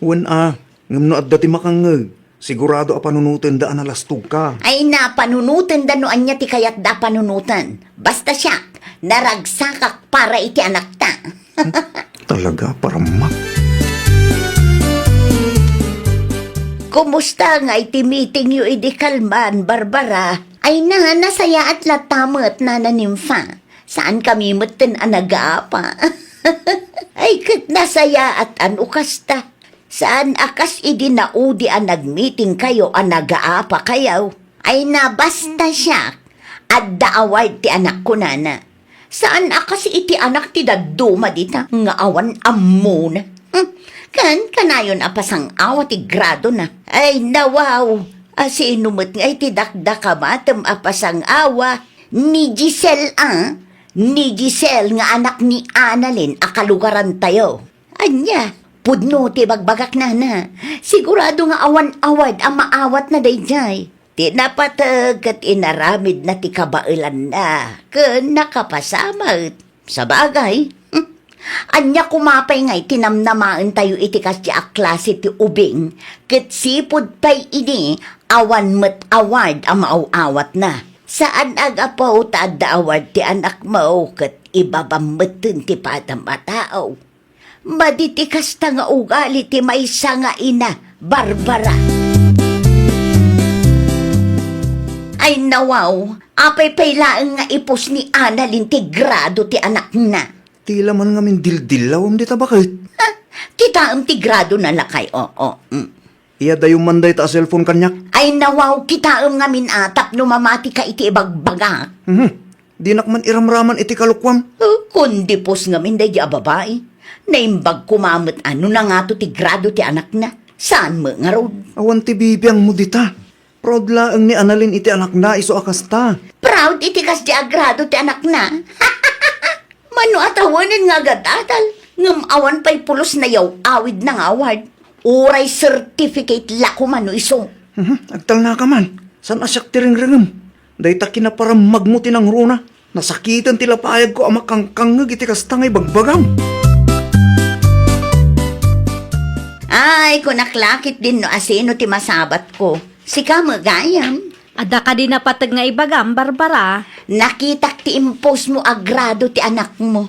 Wen a, ngem no adda ti makangngeg, sigurado a panunotenda a nalastogka. Ay, panunotenda no ania ti kayatda a panunoten. Basta siak, naragsakak para iti anakta. Talaga, parammak. Kumusta ngay ti meetingyo idi kalman, Barbara? Ay, nasayaat latta met, Nana Nympha. Saankami metten a nagaapa. Ay, ket nasayaat a no kasta. Saan a kas idi naudi a nagmeetingkayo a nagaapakayo. Ay, basta siak, adda award ti anakko, Nana. Saan a kas iti anak ti dadduma dita nga awan ammona. Hmm, ken kanayon a pasang-awa ti gradona. Ay, nawaw, asino met ngay ti dakdakamatem a pasang-awa? Ni Giselle a, ni Giselle nga anak ni Annalyn a kalugarantayo. Ania, pudno ti ibagbagak, Nana. Sigurado nga awan award a maawatna daydiay. Ti napateg ket inaramidna ti kabaelanna ken nakapasamak. Sabagay, hmm, ania koma pay ngay ti namnamaentayo iti kasdi a klase ti ubing ket sipud pay idi awan met award a maaw-awatna. Saan a gapu ta adda award ti anakmo ket ibabam metten ti padam a tao. Madi ti kasta nga ugali ti maysa nga ina, Barbara. Ay, nawaw, apay pay laeng nga ipus ni Annalyn ti grado ti anakna? Ti laman ngamin dildillawem dita, baket. Ha? Kitaem ti gradona, lakay, oo. Mm. Iyadayom man dayta a cellphone kaniak. Ay, nawaw, kitaem ngamin a tapno mamatika iti ibagbagak. Mhm. Dinak man iramraman iti kalokuam. Oh, kundi pus ngamin daydi a babai. Naimbag koma met a no nangato ti grado ti anakna. Saan met ngarud? Awan ti bibiangmo dita. Proud laeng ni Annalyn iti anakna, isu a kasta. Proud iti kasdi a grado ti anakna? Mano a tawenen nga agadadal, ngem awan pay pulos nayaw-awidna nga award. Uray certificate la koma no isu. Mhm, agtalnaka man. Saan a siak ti ringrengem? Dayta kinaparammagmo ti nangruna. Nasakiten ti lapayagko a makangkangngeg iti kasta nga ibagbagam. Ay, kunak la ketdin no asino ti masabatko. Sika met gayam. Adda kadi napateg nga ibagam, Barbara? Nakitak ti impostmo a grado ti anakmo.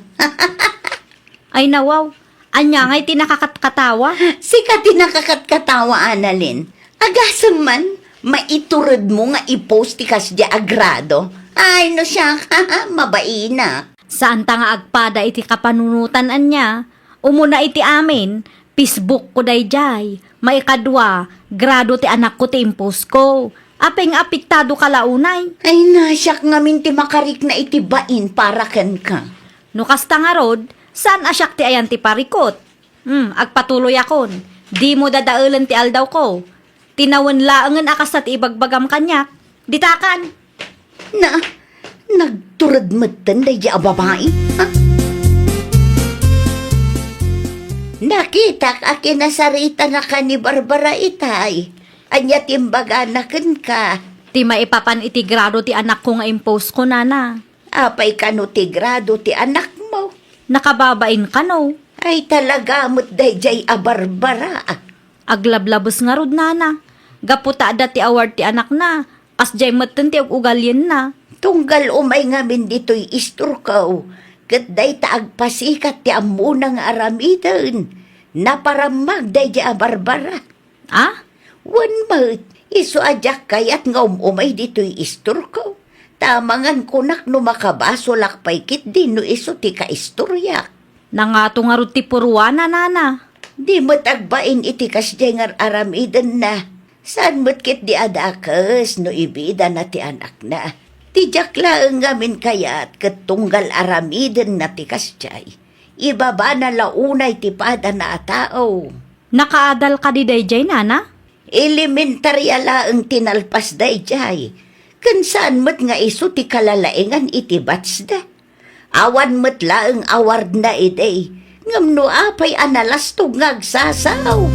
Ay, nawaw, Ania ngay ti nakakatkatawa? Sika ti nakakatkatawa, Annalyn. Agasem man, maituredmo nga i-post ti kasdiay a grado. Ay, no siak, mabainak. Saanta nga agpada iti kapanunotan ania. Umuna iti amin, Facebook ko daydiay. Maikadua, grado ti anakko ti i-post ko. Apay nga apektado ka la unay? Ay, na, siak ngamin ti makarikna iti bain para kenka. No kasta ngarud, saan a siak ti ayan ti parikut? Hmm, agpatuloyakon. Dimo dadaelen ti aldawko. Tinawen laengen a kasta ti ibagbagam kaniak. Ditakan! Na, nagtured metten daydiay a babai, ha? Nakitak a kinasaritanaka ni Barbara itay. Ania ti imbagana kenka? Ti maipapan iti grado ti anakko nga i-post ko, nana. Apay kano ti grado ti anakmo? Nakababain kano. Ay, talaga met daydiay a Barbara. Aglablabes ngarud, nana. Gapu ta adda ti award ti anakna, kasdiay metten ti ug-ugalienna. Tunggal umay ngamin ditoy istorko, ket dayta agpasikat ti ammona nga aramiden. Naparammag daydiay a Barbara. A? Wen met, isu a diak kayat nga um-umay ditoy istorko. Ta amangan kunak no makabasolak pay ketdi no isu ti kaistoriak. Nangato ngarud ti purwana, nana. Di met agbain iti kasdiay nga ar-aramidenna. Saan met ketdi a dakes no ibidana ti anakna. Ti diak laeng ngamin kayat ket tunggal aramidenna ti kasdiay. Ibabana la unay ti padana a tao. Nakaadal kadi daydiay, nana? Elementaria laeng ti nalpas daydiay. Ken saan met nga isu ti kalalaengan iti batchda. Awan met laeng awardna idi, ngem no apay a nalastog nga agsasao.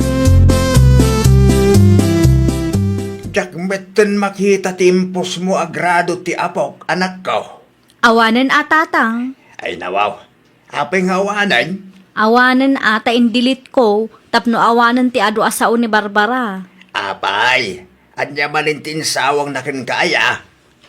Diak metten makita ti i-postmo a grado ti apok, anakko. Awanen a, tatang. Ay, nawaw. Apay nga awanen? Awanen a ta in-delete ko tapno awanen ti adu a sao ni Barbara. Apay, ania manen ti insawangna kenka aya?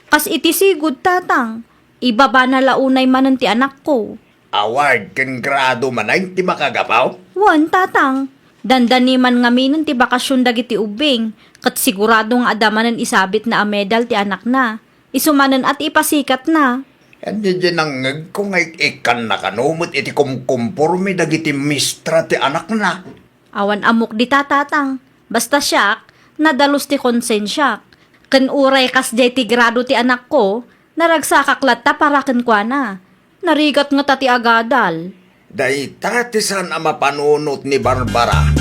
Kas iti sigud, tatang. Ibabana la unay manen ti anakko. Award ken grado manen ti makagapu? Wen, tatang. Dandani man ngaminen ti bakasion dagiti ubbing, ket sigurado nga adda manen isabitna a medal ti anakna. Isu manen a ti ipasikatna. Ania diay nangngegko nga ik-ikkanna kano met iti kumkumporme dagiti mistra ti anakna? Awan ammok dita, tatang. Basta siak, nadalus ti konsensiak. Ken uray kasdiay ti grado ti anakko, naragsakak latta para kenkuana. Narigat ngata ti agadal. Dayta ti saan a mapanunot ni Barbara.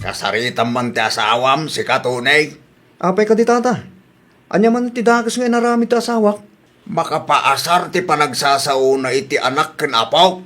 Kasaritam man ti asawam, sika, Tony? Apay kadi, tata? Ania man ti dakes nga inaramid ti asawak? Makapaasar ti panagsasaona iti anak ken apok.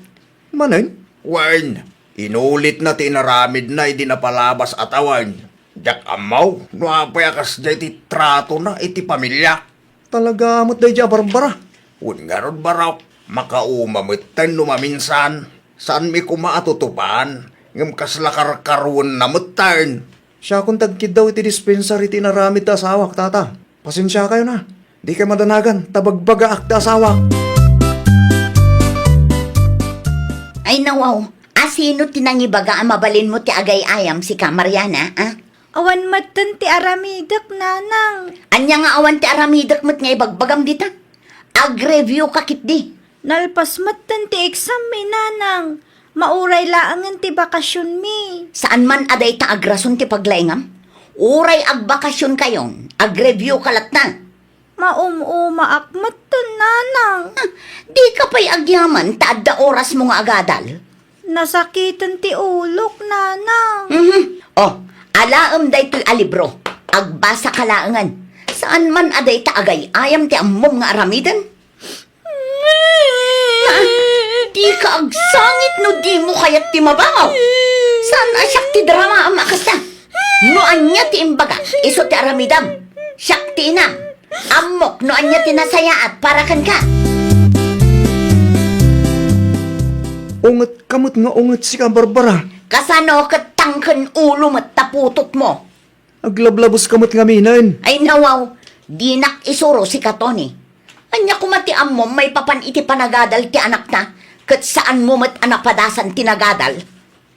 Manen? Wen, inulitna ti inaramidna idi napalabas a tawen. Diak ammo no apay a kasdiay ti tratona iti pamiliak. Talaga met daydiay a Barbara. Wen ngarud, Barok, makauma metten no maminsan. Saanmi koma a tutupan, ngem kasla karkaruenna metten. Siakon ti agkiddaw iti dispensary ti inaramid ti asawak, tata. Pasensiakayo na. Dikay madanagan ta bagbagaak ti asawak. Ay, nawaw, a sino ti nangibaga a mabalinmo ti agay-ayam, sika, Mariana, a? Awan metten ti aramidek, nanang. Ania nga awan ti aramidek met nga ibagbagam dita? Ag-review ka ketdi. Nalpas metten ti exam mi, nanang. Mauray laengen ti bakasionmi. Saan man a dayta agrason ti paglaingam? Uray agbakasionkayon, ag-review ka latta. Maum-umaak metten, nanang. Dika pay agyaman ta adda orasmo nga agadal. Nasakiten ti ulok, nanang. Mhm. Oh, alaem daytoy a libro. Agbasa ka laengen. Saan man a dayta agay-ayam ti ammom nga aramiden? Na, dika agsangit no dimo kayat ti mabangaw. Saan a siak ti dramaam a kasta? No ania ti imbaga, isu ti aramidam. Siak ti inam. Ammok no ania ti nasayaat para kenka. Ungetka met nga unget, sika, Barbara. Kasano ket tangken ulo met ta putotmo? Aglablabeska met ngaminen. Ay, nawaw, dinak isuro, sika, Tony. Ania koma ti ammom maipapan iti panagadal ti anakta? ket saanmo met a napadasan ti nagadal.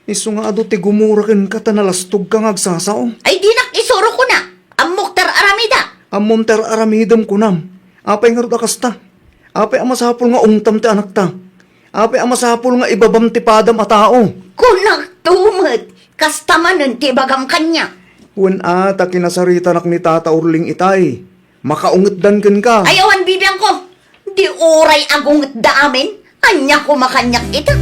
Isu nga adu ti gumura kenka ta nalastogka nga agsasao. Ay, dinak isuro kuna. Ammok ti ar-aramida. Ammom ti ar-aramidem kunam. Apay ngarud a kasta? Apay a masapul nga ungtam ti anakta? Apay a masapul nga ibabam ti padam a tao? Kunakto met, kasta manen ti ibagam kaniak. Wen a, ta kinasaritanak ni Tata Orling itay. Makaungetdan kenka. Ay, awan bibiangko. Di uray agungetda amin. Ania koma kaniak ita?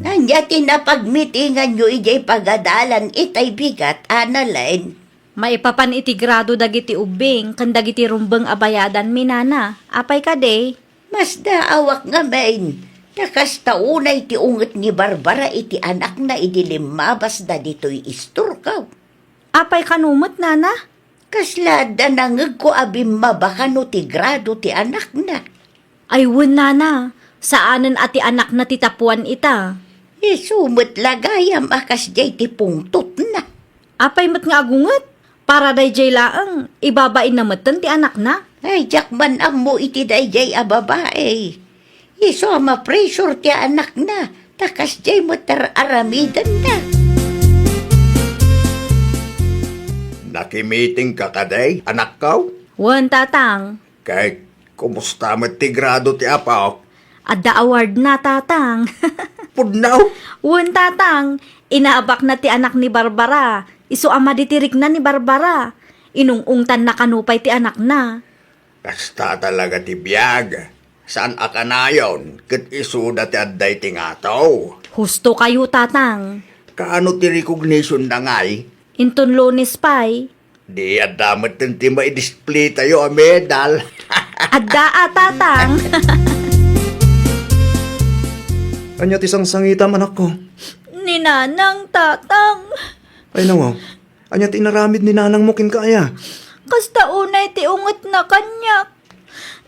Ania ti napagmitinganyo idiay pagadalan itay bigat, Annalyn? Maipapan iti grado dagiti ubbing ken dagiti rumbeng a bayadanmi, nana. Apay kadi? Masdaawak ngamin, ta kasta unay ti unget ni Barbara iti anakna idi limmabasda ditoy Isturkaw. Apay kano met, nana? Kasla adda nangegko a bimmaba kano ti grado ti anakna. Ay wen, nana, saanen a ti anakna ti tapuan ita. Isu met la gayam a kasdiay ti pungtotna. Apay met nga agunget? Para daydiay laeng, ibabainna metten ti anakna. Ay, diak man ammo iti daydiay a babai. Isu a ma-pressure ti anakna, ta kasdiay met ti ar-aramidenna. Nakimitingka kadi, anakko? Wen, tatang. Ket kumusta met ti grado ti apok? Adda awardna, tatang. Pudno? Wen, tatang. Inaabakna ti anak ni Barbara. Isu a madi ti rikna ni Barbara. Inung-ungtanna kano pay ti anakna. Kasta talaga ti biag. Saan a kanayon ket isuda ti adda iti ngato. Hustokayo, tatang. Kaano ti recognitionda ngay? Inton Lunes pay. Di adda metten ti maidisplitayo a medal. Adda a, tatang. Ania ti sangsangitam, anakko? Ni nanang, tatang. Ay, nawaw. Ania ti inaramid ni nanangmo kenka aya? Kasta unay ti ungetna kaniak.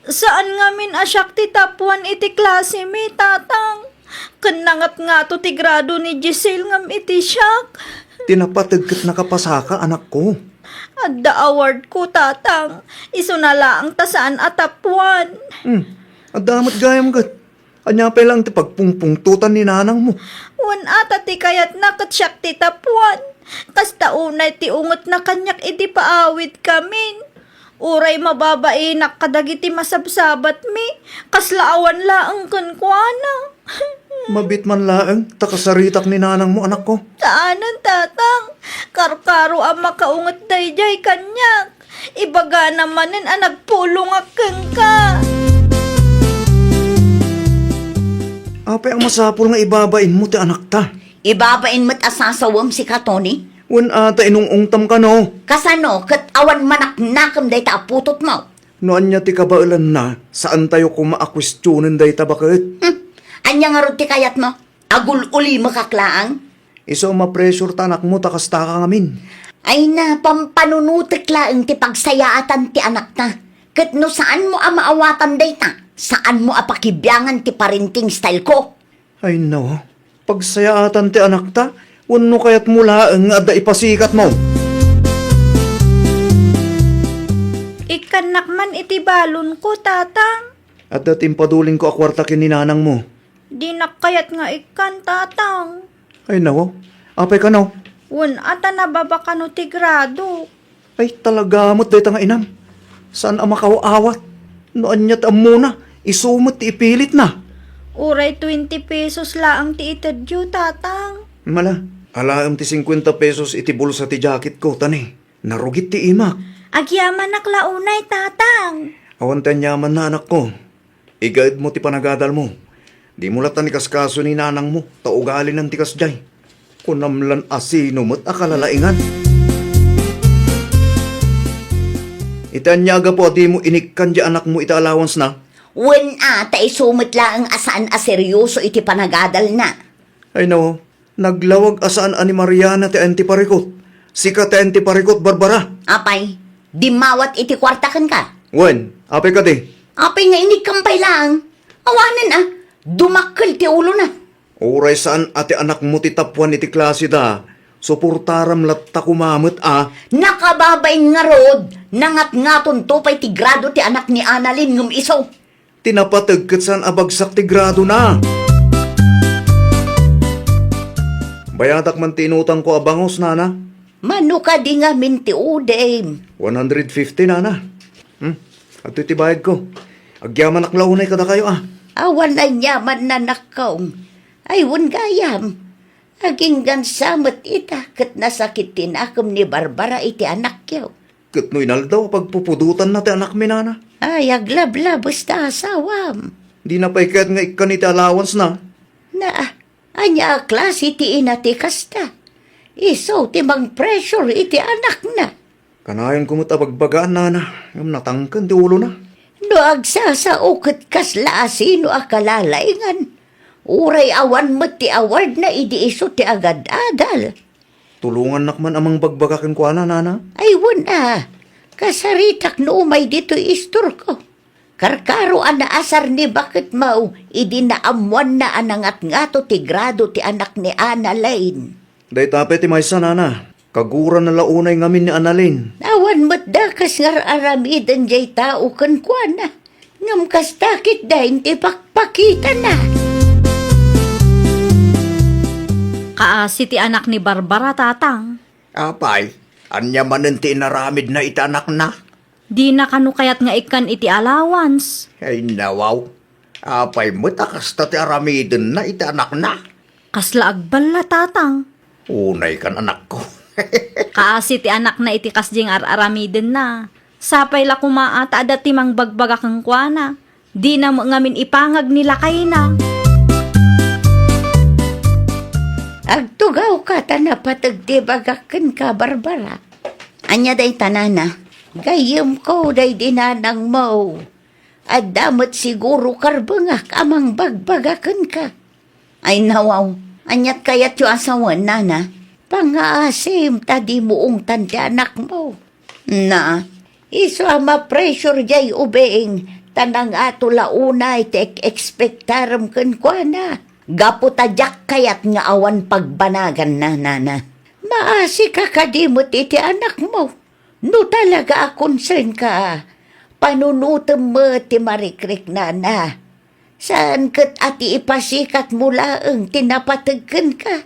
Saan ngamin a siak ti top one iti klasemi, tatang. Ken nangatngato ti grado ni Giselle ngem iti siak. Ti napateg ket nakapasaka, anakko. Adda awardko, tatang. Isuna laeng ta saan a top one. Hmm. Adda met gayam ket. Ania pay laeng ti pagpungpungtotan ni nanangmo? Wen a, ta ti kayatna ket siak ti top one. Kasta unay ti ungetna kaniak idi paawidkamin. Uray mababainak kadagiti masabsabatmi, kasla awan laeng kenkuana. Mabiit man laeng ta kasaritak ni nanangmo, anakko. Saanen, tatang. Karkaro a makaunget daydiay kaniak. Ibagana manen a nagpulongak kenka. Apay a masapul nga ibabainmo ti anakta? Ibabain met a sasawem, sika, Tony. Wen a, ta inung-ungtam kano. Kasano ket awan manaknakem dayta a putotmo? No ania ti kabaelanna, saantayo koma a kuestionen dayta baket. Hmm. Ania ngarud ti kayatmo? Agul-ulimekak laeng? Isu a ma-pressure ta anakmo ta kastaka ngamin. Ay na, pampanunotek laeng ti pagsayaatan ti anakta. Ket no saanmo a maawatan dayta, saanmo a pakibiangan ti parenting style ko. Ay no, pagsayaatan ti anakta, wenno kayatmo laeng nga adda ipasikatmo? Ikkannak man iti balonko, tatang. Adda ti impadulingko a kuarta ken ni nanangmo. Dinak kayat nga ikkan, tatang. Ay, nawaw. Apay kano? Wen a, ta nababa kano ti grado. Ay, talaga met dayta nga inam. Saan a makaw-awat? No ania ti ammona, isu met ti ipilitna. Uray twenty pesos laeng ti itedyo, tatang. Mala, alaem ti cincuenta pesos iti bulsa ti jacketko, tani. Narugit ti imak. Agyamanak la unay, tatang. Awan ti anyamanna, anakko. Igaedmo ti panagadalmo. Dimo latta ikaskaso ni nanangmo, ta ugalinan ti kasdiay. Kunam lan a sino met a kalalaingan. Iti ania a gapu a dimo inikkan di anakmo iti allowance-na? Wen a, ta isu met laeng a saan a seryoso iti panagadalna. Ay, no. Naglawag a saan a ni Mariana ti ayan ti parikut. Sika ti ayan ti parikut, Barbara. Apay, dimmawat iti kuarta kenka? Wen, apay kadi? Apay nga inikkan pay laeng? Awanen a, dumakkel ti ulona. Uray saan a ti anakmo ti tappuan iti klaseda, suportaram latta koma met a. Nakababain ngarud, nangatngatonto pay ti grado ti anak ni Annalyn ngem isu. Ti napateg ket saan a bagsak ti gradona. Bayadak man ti inutangko a bangus, nana. Mano kadi ngamin ti udim? One hundred fifty, nana. Hmm? Adtoy ti bayadko. Agyamanak la unay kadakayo, a. Awan aniaman, nanakko. Ay, wen gayam. Aginggansa met ita ket nasakit ti nakem ni Barbara iti anakyo. Ket no inaldaw a pagpupudotanna ti anakmi, nana? Ay, aglablabes ta asawam. Dina pay kayat nga ikkan iti allowance-na. Na, ania a klase ti ina ti kasta? Isu ti mang-pressure iti anakna. Kanayonko met a bagbagaan, nana, ngem natangken ti ulona. No agsasao ket kasla asino a kalalaingan, uray awan met ti awardna idi isu ti agad-adal. Tulongannak man a mangbagbaga kenkuana, nana. Ay, wen a. Kasaritak no umay ditoy istorko. Karkaro a naasar ni baketmo idi naammoanna a nangatngato ti grado ti anak ni Annalyn. Dayta pay ti maysa, nana. Kagurana la unay ngamin ni Annalyn. Awan met dakes nga ar-aramiden jay tao kenkuana. Ngem kasta ketdin ti pakpakitana. Kaasi ti anak ni Barbara, tatang. Apay, ania manen ti inaramidna iti anakna? Dina kano kayat nga ikkan iti allowance. Ay, nawaw. Apay met a kasta ti aramidenna iti anakna? Kasla agballa, tatang. Unay kan, anakko. Kaasi ti anakna iti kasdiay nga ar-aramidenna. Sapay la koma a ta adda ti mangbagbaga kenkuana. Dina met ngamin ipangag ni lakayna. Agtugawka ta napateg ti bagak kenka, Barbara. Ania dayta, nana? Gayyemko daydi nanangmo. Adda met siguro karbengak a mangbagbaga kenka. Ay, nawaw, aniat kayatyo a sawen, nana? Pangngaasim ta dimo ungtan ti anakmo. Na, isu a ma-pressure jay ubing, ta nangato la unay ti ek-ekspektarem kenkuana. Gapu ta diak kayat nga awan pagbanaganna, nana. Maasika kadi met iti anakmo. No talaga a concern ka, panunotem met ti marikriknana. Saan ket a ti ipasikatmo laeng ti napateg kenka.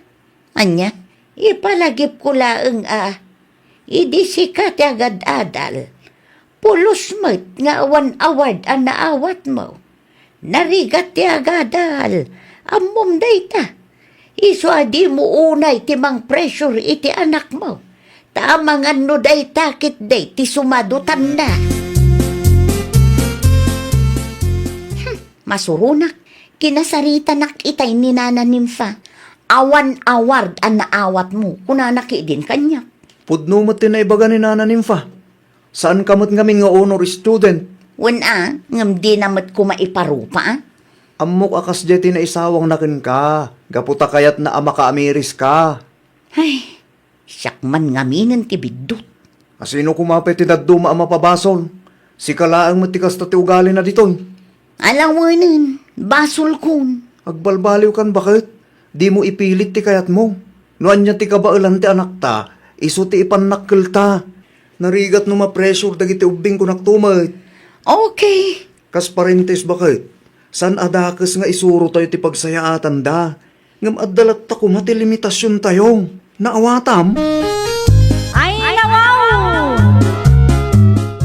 Ania, ipalagipko laeng a, idi sika ti agad-adal, pulos met nga awan award a naawatmo. Narigat ti agadal, ammom dayta. Isu a dimo unay ti mang-pressure iti anakmo, ta amangan no dayta ketdi ti sumadutanna. Hmm, masuronak, kinasaritanak itay ni Nana Nympha. Awan award a naawatmo, kunana ketdin kaniak. Pudno met ti naibaga ni Nana Nympha. Saanka met ngamin nga honor student. Wen a, ngem dina met koma iparupa, a? Ammok a kasdiay ti naisawangna kenka, gapu ta kayatna a makaamiriska. Ay, siak man ngaminen ti biddut. Asino koma pay ti dadduma a mapabasol? Sika laeng met ti kasta ti ugalina ditoy. Alawenen, basolkon. Agbalbaliwkan baket, dimo ipilit ti kayatmo. No ania ti kabaelan ti anakta, isu ti ipannakkelta. Narigat no ma-pressure dagiti ubbing, kunakto met. Okay. Kas parentes baket, saan a dakes nga isurotayo ti pagsayaatanda. Ngem adda latta koma ti limitasiontayo. Naawatam? Ay, nawaw!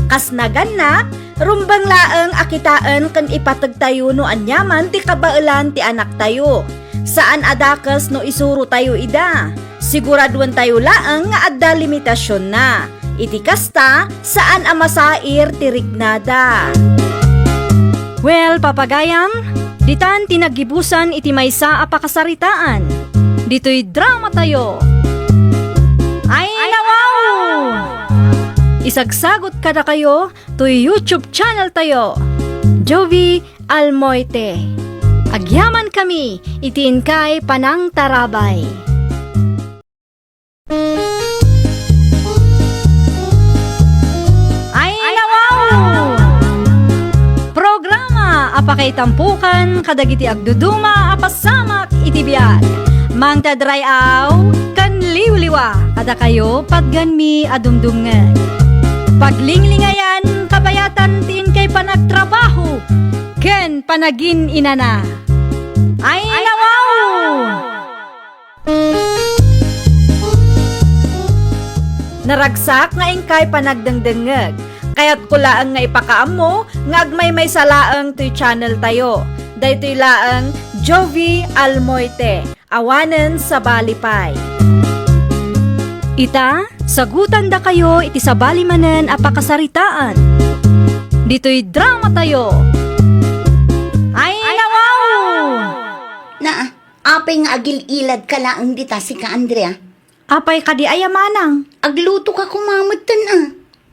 Kas nagannak, rumbeng laeng a kitaen ken ipategtayo no aniaman ti kabaelan ti anaktayo. Saan a dakes no isurotayo ida. Siguraduentayo laeng nga adda limitasionna. Iti kasta, saan a masair ti riknada. Well, papagayam, ditan ti naggibusan iti maysa a pakasaritaan. Ditoy dramatayo. Ay, nawaw! Isagsagot kadakayo toy YouTube channeltayo, Jovie Almoite. Agyamankami iti inkay panangtarabay. Ay, nawaw! Programa a Kaitampukan kadagiti agduduma a pasamak iti biag. Mangted ray-aw ken liwliwa kadakayo patgenmi a dumdumngeg. Paglinglingayan, kabayatan ti inkay panagtrabaho ken panagin-inana. Ay, nawaw! Naragsak nga inkay panagdengdengngeg. Kayatko laeng nga ipakaammo nga agmaymaysa laeng toy channel tayo. Daytoy laeng Jovie Almoite, awanen sabali pay. Ita, sagutandakayo iti sabali manen a pakasaritaan. Ditoy drama tayo. Ay, nawaw! Na, apay nga agil-iladka laeng dita, sika, Andrea? Apay kadi aya manang? Aglutoka koma metten, a.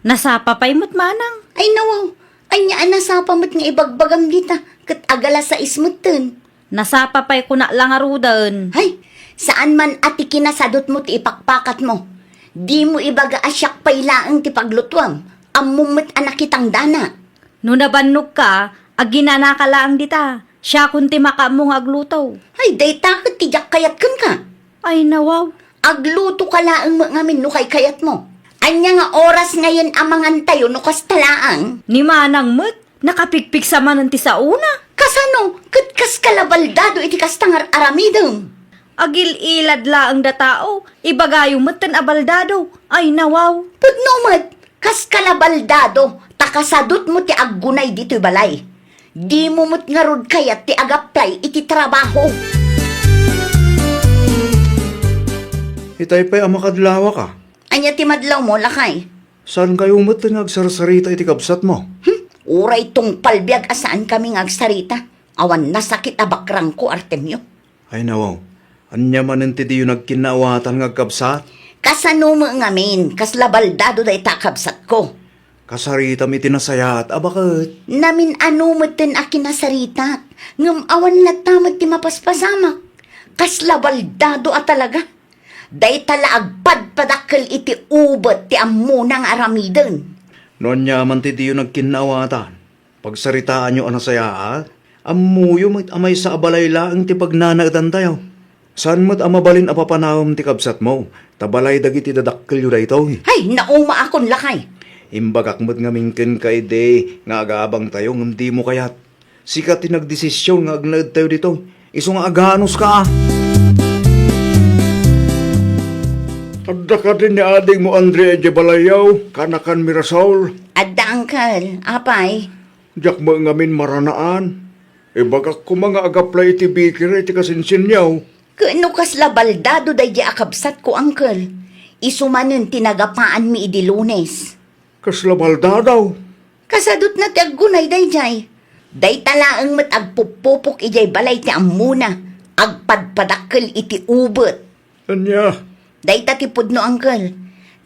Nasapa pay met manang? Ay, nawaw. Ania a nasapa met nga ibagbagam dita, ket agalas sais metten? Nasapa pay kuna la ngaruden. Hay, saan man a ti kinasadutmo ti ipakpakatmo. Dimo ibaga a siak pay laeng ti paglutuam. Ammom met a nakitangdana. No nabannogka, aginanaka laeng dita. Siakon ti makaammo nga agluto. Hay, dayta ket ti diak kayat kenka. Ay, nawaw. Aglutoka laeng met ngamin no kaykayatmo. Ania nga oras ngayen a mangantayo no kasta laeng? Ni manang met, nakapigpigsa manen ti saona. Kasano? Ket kas kalabaldado iti kasta nga ar-aramidem. Agil-ilad laeng da tao, ibagayo metten a baldado. Ay, nawaw. Pudno met, kas kalabaldado, ta kasadutmo ti aggunay ditoy balay. Dimo met ngarud kayat ti agaplay iti trabaho. Itay pay a makadlawaka. Ania ti madlawmo, lakay? Saankayo met nga agsarsarita iti kabsatmo? Hmm? Uray tungpal biag a saankami nga agsarita. Awan nasakit a bakrangko, Artemio. Ay, nawaw. Ania manen ti diyo nagkinnaawatan nga agkabsat? Kasano met ngamin, kasla baldado dayta a kabsatko? Kasaritam iti nasayaat a baket. Namin-ano metten a kinasaritak, ngem awan latta met ti mapaspasamak. Kasla baldado a talaga. Dayta la agpadpadakkel iti ubet ti ammona nga aramiden. No ania man ti diyo nagkinnaawatan, pagsaritaanyo a nasayaat. Ammoyo met a maysa a balay laeng ti pagnanaedantayo. Saan met a mabalin a papanawem ti kabsatmo, ta balay dagiti dadakkelyo daytoy. Hay, naumaakon, lakay. Imbagak met ngamin kenka idi nga agabangtayo ngem dimo kayat. Sika ti nagdesisyon nga agnaedtayo ditoy. Isu nga aganuska, a. Adda kadi ni adingmo Andrea idiay balayyo, kanakan Mirasol? Adda, uncle. Apay? Diak met ngamin maranaan. Ibagak koma nga agaplay iti bikira iti kasinsinyo. Ket no kasla baldado daydiay a kabsatko, uncle, isu manen ti nagapaanmi idi Lunes. Kasla baldado? Kasadutna ti aggunay daydiay. Dayta laeng met agpuppupok idiay balay ti ammona, agpadpadakkel iti ubet. Ania? Dayta ti pudno, uncle.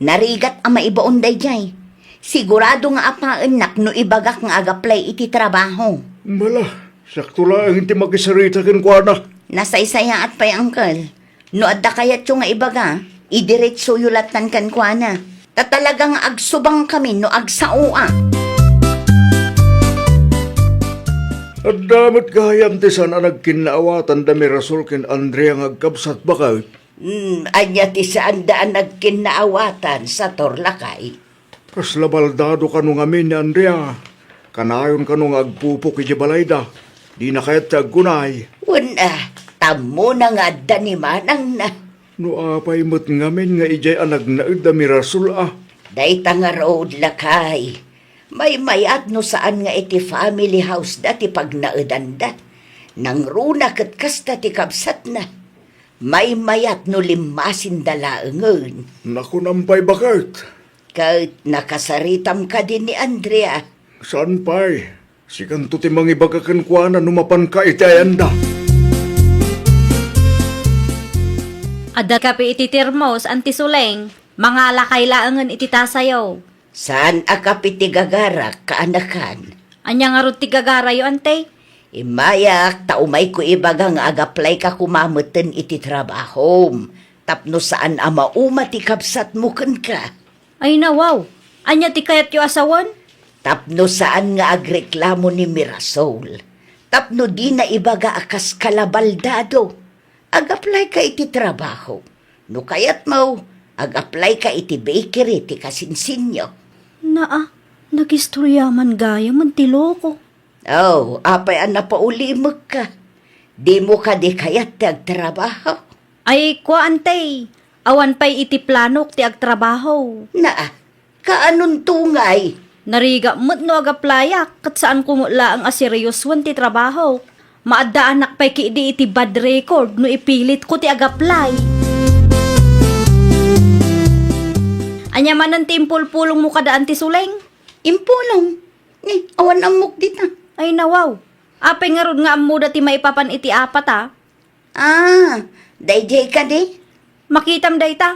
Narigat a maibaon daydiay. Sigurado nga apaennak no ibagak nga agaplay iti trabaho. Bala, siakto laeng ti makisarita kenkuana. Nasaysayaat pay, uncle. No adda kayatyo nga ibaga, idiretsoyo lattan kenkuana. Ta talaga nga agsubangkami no agsaoak. Adda met gayam ti saan a nagkinnaawatan da Mirasol ken Andrea nga agkabsat, baket? Hmm, ania ti saanda a nagkinnaawatan, sator, lakay? Kasla baldado kano ngamin ni Andrea. Kanayon kano nga agpupok idiay balayda. Dina kayat ti aggunay. Wen a, ta ammona nga adda ni manangna. No apay met ngamin nga idiay a nagnaed da Mirasol, a? Dayta ngarud, lakay. Maymayat no saan nga iti family house da ti pagnaedanda. Nangruna ket kasta ti kabsatna. Maymayat no limmasinda laengen. Nakunam pay, baket? Ket nakasaritam kadi ni Andrea? Saan pay. Sikanto ti mangibaga kenkuana no mapanka iti ayanda. Adda kape iti termos, Auntie Suleng. Mangalakay laengen iti tasayo. Saan a kape ti gagarak, kaanakan? Ania ngarud ti gagarayo, Ante? Immayak, ta umayko ibaga nga agaplayka koma metten iti trabahom, tapno saan a mauma ti kabsatmo kenka. Ay, nawaw! Ania ti kayatyo a sawen? Tapno saan nga agreklamo ni Mirasol, Tapno dina ibaga a kas kalabaldado, ag-apply ka iti trabaho. No kayatmo, ag-apply ka iti bakery ti kasinsinyo. Naa, nagistorya man gayam ti loko. Oh, apay a napaulimekka? Dimo kadi kayat ti agtrabaho? Ay, kua, Ante, awan pay iti planok ti agtrabaho. Naa, kaanonto ngay? Narigat met no agaplayak, ket saanko met laeng a seriosoen ti trabaho. Maaddaanak pay ketdi iti bad record no ipilitko ti agaplay. Ania manen ti impulpulongmo kada Ante Suleng? Impulong? Ni, awan ammok dita. Ay, nawaw. Apay ngarud nga ammoda ti maipapan iti apata? Ah, daydiay kadi? Makitam dayta.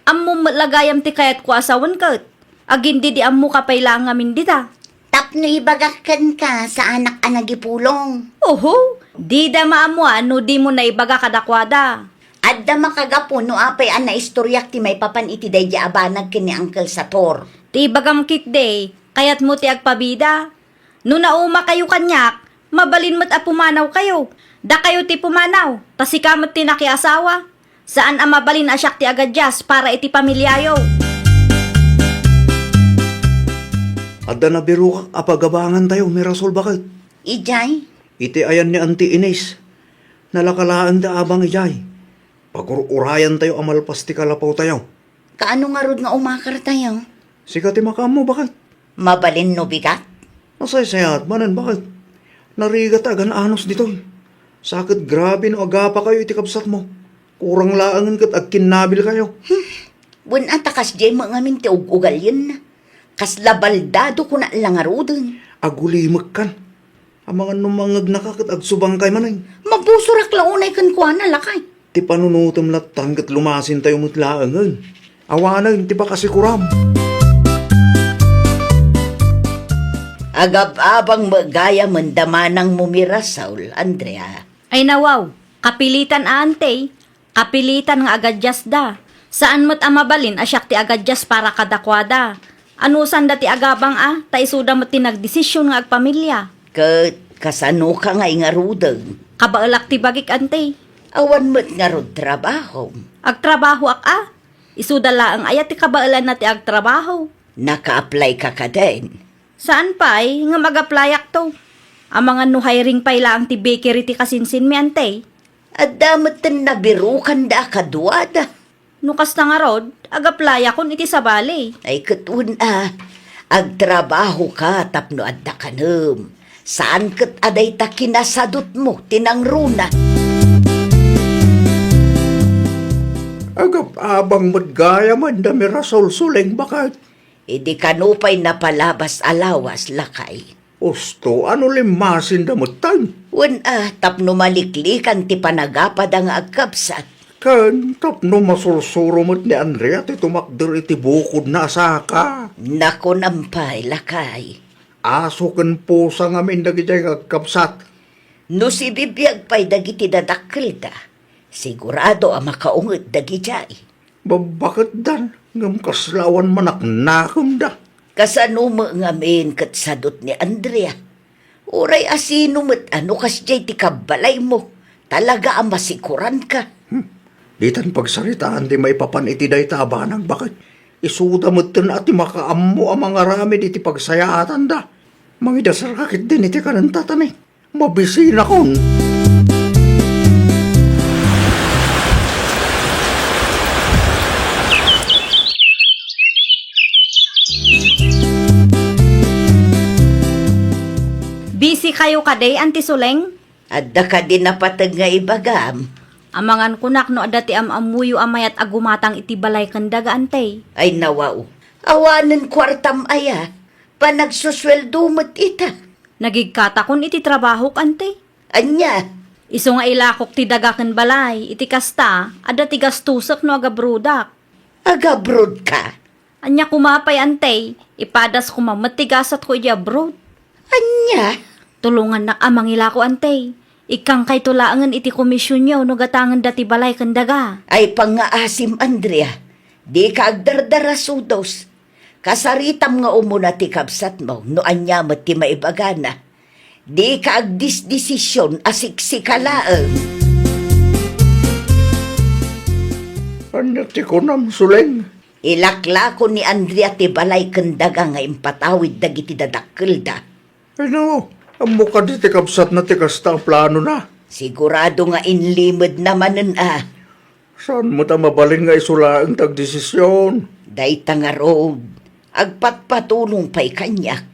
Ammom met la gayam ti kayatko a sawen ket. Agin didi ammoka pay laeng ngamin dita. Tapno ibagak kenka, saanak a nagipulong. Oho, dida maammoan no dimo naibaga kadakuada. Adda makagapu no apay a naistoriak ti maipapan iti daydiay a banag ken ni Uncle Sator. Ti ibagam ketdi, kayatmo ti agpabida. No naumakayo kaniak, mabalin met a pumanawkayo. Dakayo ti pumanaw, ta sika met ti nakiasawa. Saan a mabalin a siak ti agadias para iti pamiliayo. Adda nabirokak a pagabangantayo, Mirasol, baket. Idiay? Iti ayan ni Auntie Ines. Nalaka laeng ti abang idiay. Pagur-urayantayo a malpas ti kalapawtayo. Kaano ngarud nga umakartayo? Sika ti makaammo, baket. Mabalin no bigat? Nasaysayat manen, baket. Narigat a agan-anos ditoy. Sa ket grabe no agapakayo iti kabsatmo. Kurang laengen ket agkinnabilkayo. Hmm. Wen a ta kasdiay met ngamin ti ug-ugalyenna. Kasla baldado kuna la ngaruden. Agulimekkan. Amangan no mangegnaka ket agsubangkay manen. Mabusorak la unay kenkuana, lakay. Ti panunotem lattan ket lumasintayo met laengen. Awanen ti pakasikuram. Agab-abang met gayam da manangmo, Mirasol, Andrea. Ay nawaw, kapilitan a, Ante. Kapilitan nga agadiasda. Saan met a mabalin a siak ti agadias para kadakuada. Anusanda ti agabang a, ta isuda met ti nagdesision nga agpamilia. Ket kasanoka ngay ngaruden? Kabaelak ti bagik, Ante. Awan met ngarud trabahom? Agtrabahoak a. Isuda laeng aya ti kabaelanna ti agtrabaho? Naka-apply ka kadin? Saan pay, ngem ag-applyak to. Amangan no hiring pay laeng ti bakery ti kasinsinmi, Ante. Adda metten nabirokanda a kaduada. No kasta ngarud, ag-applyakon iti sabali. Ay, ket wen a, agtrabahoka tapno adda kanem. Saan ket a dayta kinasadutmo ti nangruna. Agab-abang met gayam da Mirasol, Suleng, baket. Idi kano pay napalabas a lawas, lakay? Usto, ano limmasinda metten? Wen a, tapno maliklikan ti panagapada nga agkabsat. Ken tapno masursuro met ni Andrea ti tumakder iti bukodna a saka. Nakunak pay, lakay. Aso ken pusa ngamin dagidiay nga agkabsat. No sibibiag pay dagiti dadakkelda, sigurado a makaunget dagidiay. Babbaketdan, ngem kasla awan manaknakemda. Kasano met ngamin ket sadut ni Andrea? Uray asino met a no kasdiay ti kabbalaymo, talaga a masikuranka. Hmm. Ditan pagsaritaan ti maipapan iti dayta a banag, baket. Isuda metten a ti makaammo a mangaramid iti pagsayaatanda. Mangidaserka ketdin iti kanenta, tani. Mabisinakon. Busy kayo kadi, Auntie Suleng? Adda kadi napateg nga ibagam? Amangan kunak no adda ti am-ammoyo a mayat a gumatang iti balay ken daga, Ante. Ay, nawaw. Awanen kuartam aya. Panagsusueldo met ita. Nagigkatakon iti trabahok, Ante. Ania? Isu nga ilakok ti daga ken balay, iti kasta, adda ti gastosek no agabrodak. Agabrodka? Ania koma pay, Ante, ipadas koma met ti gasatko idiay abroad. Ania? Tulongannak a mangilako, Ante. Ikkangkayto laengen iti komisionyo no gatangenda ti balay ken daga. Ay, pangngaasim, Andrea. Dika agdardara, sudos. Kasaritam nga umuna ti kabsatmo no ania met ti maibagana. Dika agdisdesision a siksika laeng. Ania ti kunam, Suleng? Ilaklako ni Andrea ti balay ken daga nga impatawid dagiti dadakkelda. Ay, no, ammo kadi ti kabsatna ti kasta a planona? Sigurado nga inlimedna manen a. Saan met a mabalin nga isu laeng ti agdesision? Dayta ngarud, agpatpatulong pay kaniak.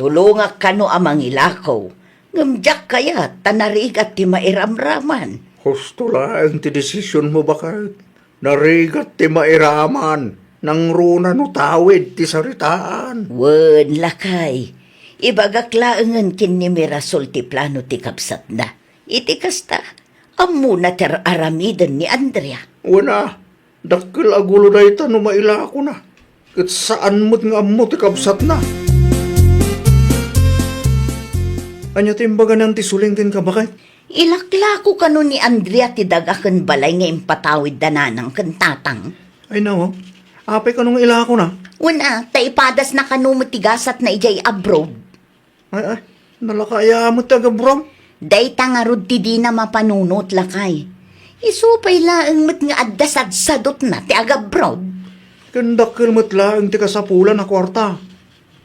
Tulongak kano a mangilako, ngem diak kayat ta narigat ti mairamraman. Husto laeng ti desisionmo, baket. Narigat ti mairaman, nangruna no tawid ti saritaan. Wen, lakay, ibagak laengen ken ni Mirasol ti plano ti kabsatna. Iti kasta, ammona ti ar-aramiden ni Andrea. Wen a, dakkel a gulo dayta no mailakona. Ket saan met nga ammo ti kabsatna. Ania ti imbaga ni Auntie Suleng kenka, baket? Ilaklako kano ni Andrea ti daga ken balay nga impatawid da nanang ken tatang. Ay, nawaw. Apay kano nga ilakona? Wen a, ta ipadasna kano met ti gasatna idiay abroad. Ay, ay, nalaka aya met ti agabroad? Dayta ngarud ti dina mapanunot, lakay. Isu pay laeng met nga adda sadsadutna ti agabroad. Ken dakkel met laeng ti kasapulan a kuarta.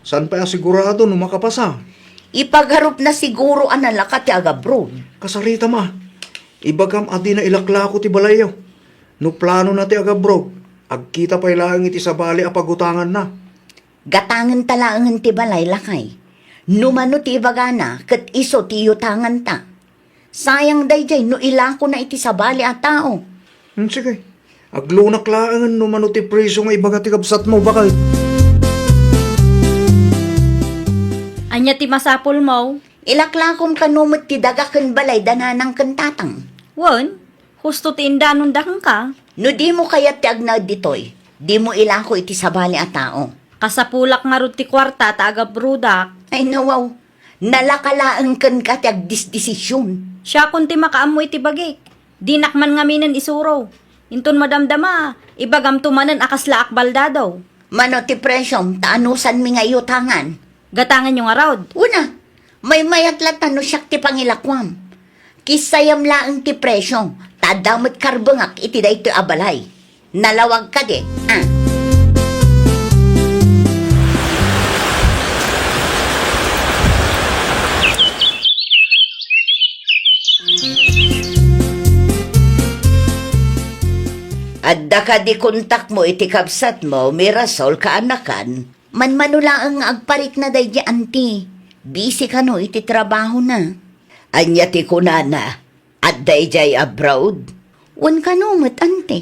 Saan pay a sigurado no makapasa? Ipagarupna siguro a nalaka ti agabroad. Kasaritam a, ibagam a dina ilaklako ti balayyo. No planona ti agabroad, agkita pay laeng iti sabali a pagutanganna. Gatangenta laengen ti balay, lakay. No mano ti ibagana, ket isu ti iyutanganta. Sayang daydiay no ilakona iti sabali a tao. Hmm, sige. Aglunak laengen no mano ti presio nga ibaga ti kabsatmo, baket. Ania ti masapulmo? Ilaklakom kano met ti daga ken balay da nanang ken tatang. Wen, husto ti indanonda kenka. No dimo kayat ti agnaed ditoy, dimo ilako iti sabali a tao. Kasapulak ngarud ti kuarta ta agabrodak. Ay, nawaw. Nalaka laeng kenka ti agdisdesision. Siakon ti makaammo iti bagik. Dinak man ngaminen isuro. Inton madamdama, ibagamto manen a kasla akbaldado. Mano ti presiom ta anusanmi nga iyutangan? Gatanganyo ngarud. Wen a, maymayat latta no siak ti pangilakuam. Kissayem laeng ti presio, ta adda met karbengak iti daytoy a balay. Nalawag kadi, a? Adda kadi kontakmo iti kabsatmo, Mirasol, kaanakan? Manmano laeng nga agparikna daydi anti. Busy kano iti trabahona. Ania ti kunana? Adda idiay abroad? Wen kano met, anti.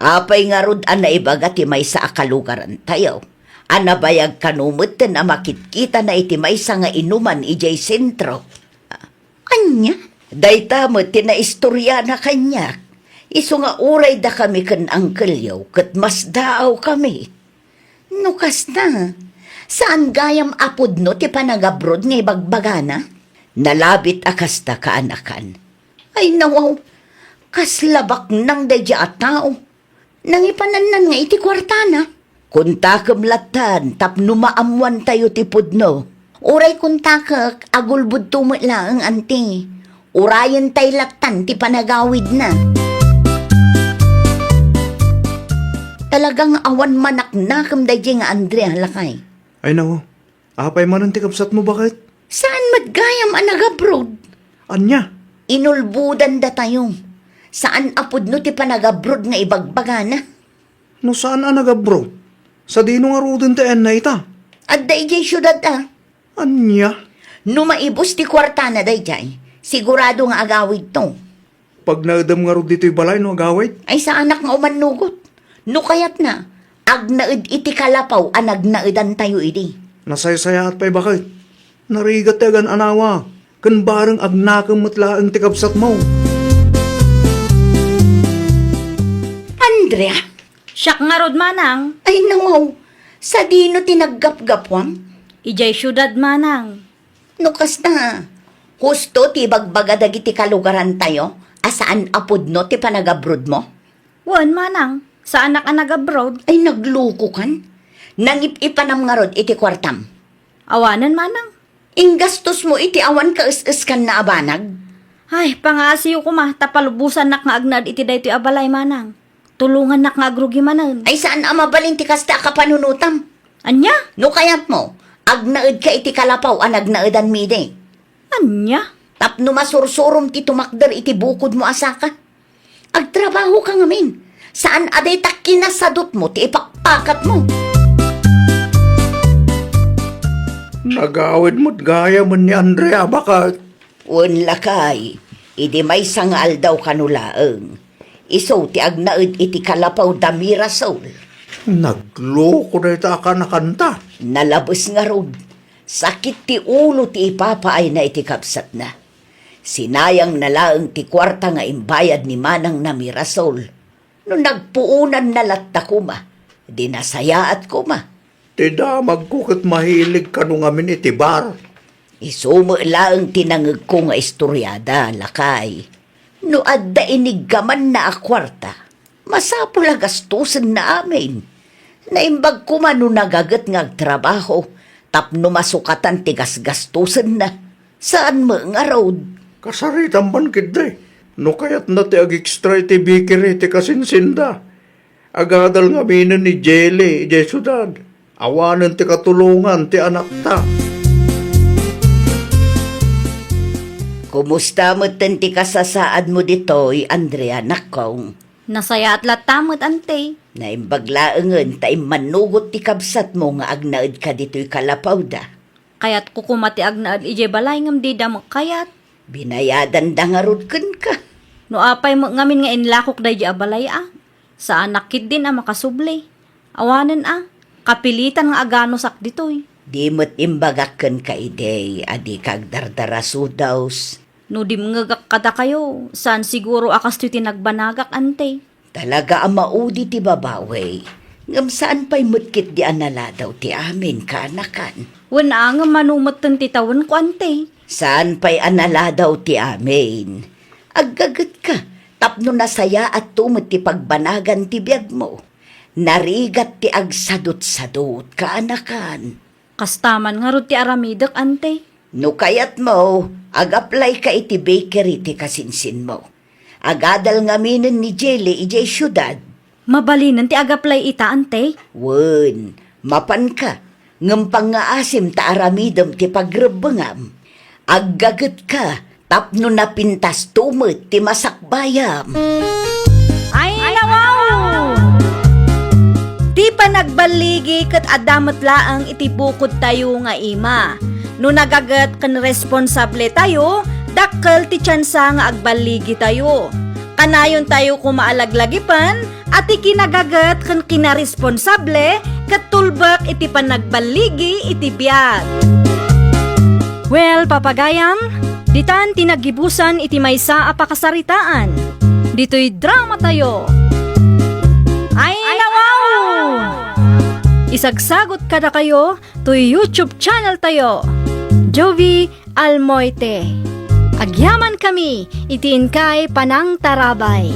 Apay ngarud a naibaga ti maysa a kalugarantayo a nabayag kano metten a makitkitana iti maysa nga inuman idiay sentro? Ania? Dayta met ti naistoriana kaniak. Isu nga uray dakami ken angkelyo ket masdaawkami. No kasta, saan gayam a pudno ti panagabroad nga ibagbagana? Nalabit a kasta, kaanakan. Ay, nawaw, kasla baknang daydi a tao. Nangipanannan nga iti kuartana. Kontakem lattan tapno maammoantayo ti pudno. Uray kontakek, agulbodto met laeng, anti. Urayentay lattan ti panagawidna. Talaga nga awan manaknakem daydi nga Andrea, lakay. Ay, nao. Apay manen ti kabsatmo, baket? Saan met gayam a nagabroad? Ania? Inulbodan datayo. Saan a pudno ti panagabroad nga ibagbagana. No saan a nagabroad, sadino ngaruden ti ayanna ita? Adda idiay siudad a. Ania? No maibus ti kuartana daydiay, sigurado nga agawidto. Pagnaedem ngarud ditoy balay no agawid? Ay, saanak nga umannugot. No kayatna, agnaed iti kalapaw a nagnaedantayo idi. Nasaysayaat pay, baket. Narigat ti agan-anawa, ken bareng agnakem met laeng ti kabsatmo. Andrea! Siak ngarud, manang. Ay, nawaw. Sadino ti naggapgapuam? Idiay siudad, manang. No kasta, husto ti ibagbaga dagiti kalugarantayo a saan a pudno ti panagabroadmo? Wen, manang, saanak a nagabroad. Ay, naglukokan. Nangip-ipanam ngarud iti kuartam. Awanen, manang. Ingastos mo iti awan kaes-eskanna a banag? Ay, pangaasiyo koma, ta palubosannak nga agnaed iti daytoy a balay, manang. Tulongannak nga agrugi manen. Ay, saan a mabalin ti kasta a kapanunotam? Ania? No kayatmo, agnaedka iti kalapaw a nagnaedanmi idi. Ania? Tapno masursurom ti tumakder iti bukodmo a saka. Agtrabahoka ngamin. Saan a dayta kinasadutmo ti ipakpakatmo. Nagawid met gayam ni Andrea, baket. Wen, lakay, idi maysa nga aldaw kano laeng, isu ti agnaed iti kalapaw da Mirasol. Nagloko dayta a kanakanta. Nalabes ngarud, sakit ti ulo ti ipapaayna iti kabsatna. Sinayangna laeng ti kuarta nga imbayad ni manangna Mirasol. No nagpuonanna latta koma, di nasayaat koma. Ti damagko ket mahilig kano ngamin iti bar. Isu met laeng ti nangegko nga istoriada, lakay. No adda iniggamanna a kuarta, masapul a gastosenna amin. Naimbag koma no nagaget nga agtrabaho tapno masukatan ti gasgastosenna. Saan met ngarud? Kasaritam man ketdi. No kayatna ti agekstra iti bakery ti kasinsinda. Agadal ngaminen ni Jelly idiay siudad. Awanen ti katulongan ti anakta. Kumusta metten ti kasasaadmo ditoy, Andrea, nakkong? Nasayaat latta met, ante. Naimbag laengen ta immannugot ti kabsatmo nga agnaedka ditoy kalapawda. Kayatko koma ti agnaed idiay balay ngem dida met kayat. Binayadanda ngarud kenka. No apay met ngamin nga inlakok daydi a balay a, saanak ketdin a makasubli. Awanen a, kapilitan nga aganusak ditoy. Di met imbagak kenka idi a dika agdardarasudaws. No dimngegak kadakayo, saan siguro a kastoy ti nagbanagak, ante. Talaga a maudi ti babawi, ngem saan pay met ketdi a naladaw ti amin, kaanakan. Wen a, ngem mano metten ti tawenko, ante? Saan pay a naladaw ti amin. Aggagetka, tapno nasayaatto met ti pagbanagan ti biagmo. Narigat ti agsadutsadut, kaanakan. Kasta man ngarud ti aramidek, ante. No kayatmo, agaplayka iti bakery ti kasinsinmo. Agadal ngaminen ni Jelly idiay siudad. Mabalinen ti agaplay ita, ante? Wen, mapanka, ngem pangngaasim ta aramidem ti pagrebbengam. Aggagetka, tapno napintasto met ti masakbayam. Ay, nawaw! Ti panagballigi ket adda met laeng iti bukodtayo nga ima. No nagaget ken responsable tayo, dakkel ti tiansa nga agballigitayo. Kanayontayo koma a laglagipen a ti kinagaget ken kinaresponsable ket tulbek iti panagballigi iti biag. Well, papagayam, ditan ti naggibusan iti maysa a pakasaritaan. Ditoy dramatayo. Ay, nawaw! Isagsagot kadakayo toy YouTube channeltayo, Jovi Almoite. Agyamankami iti inkay panangtarabay.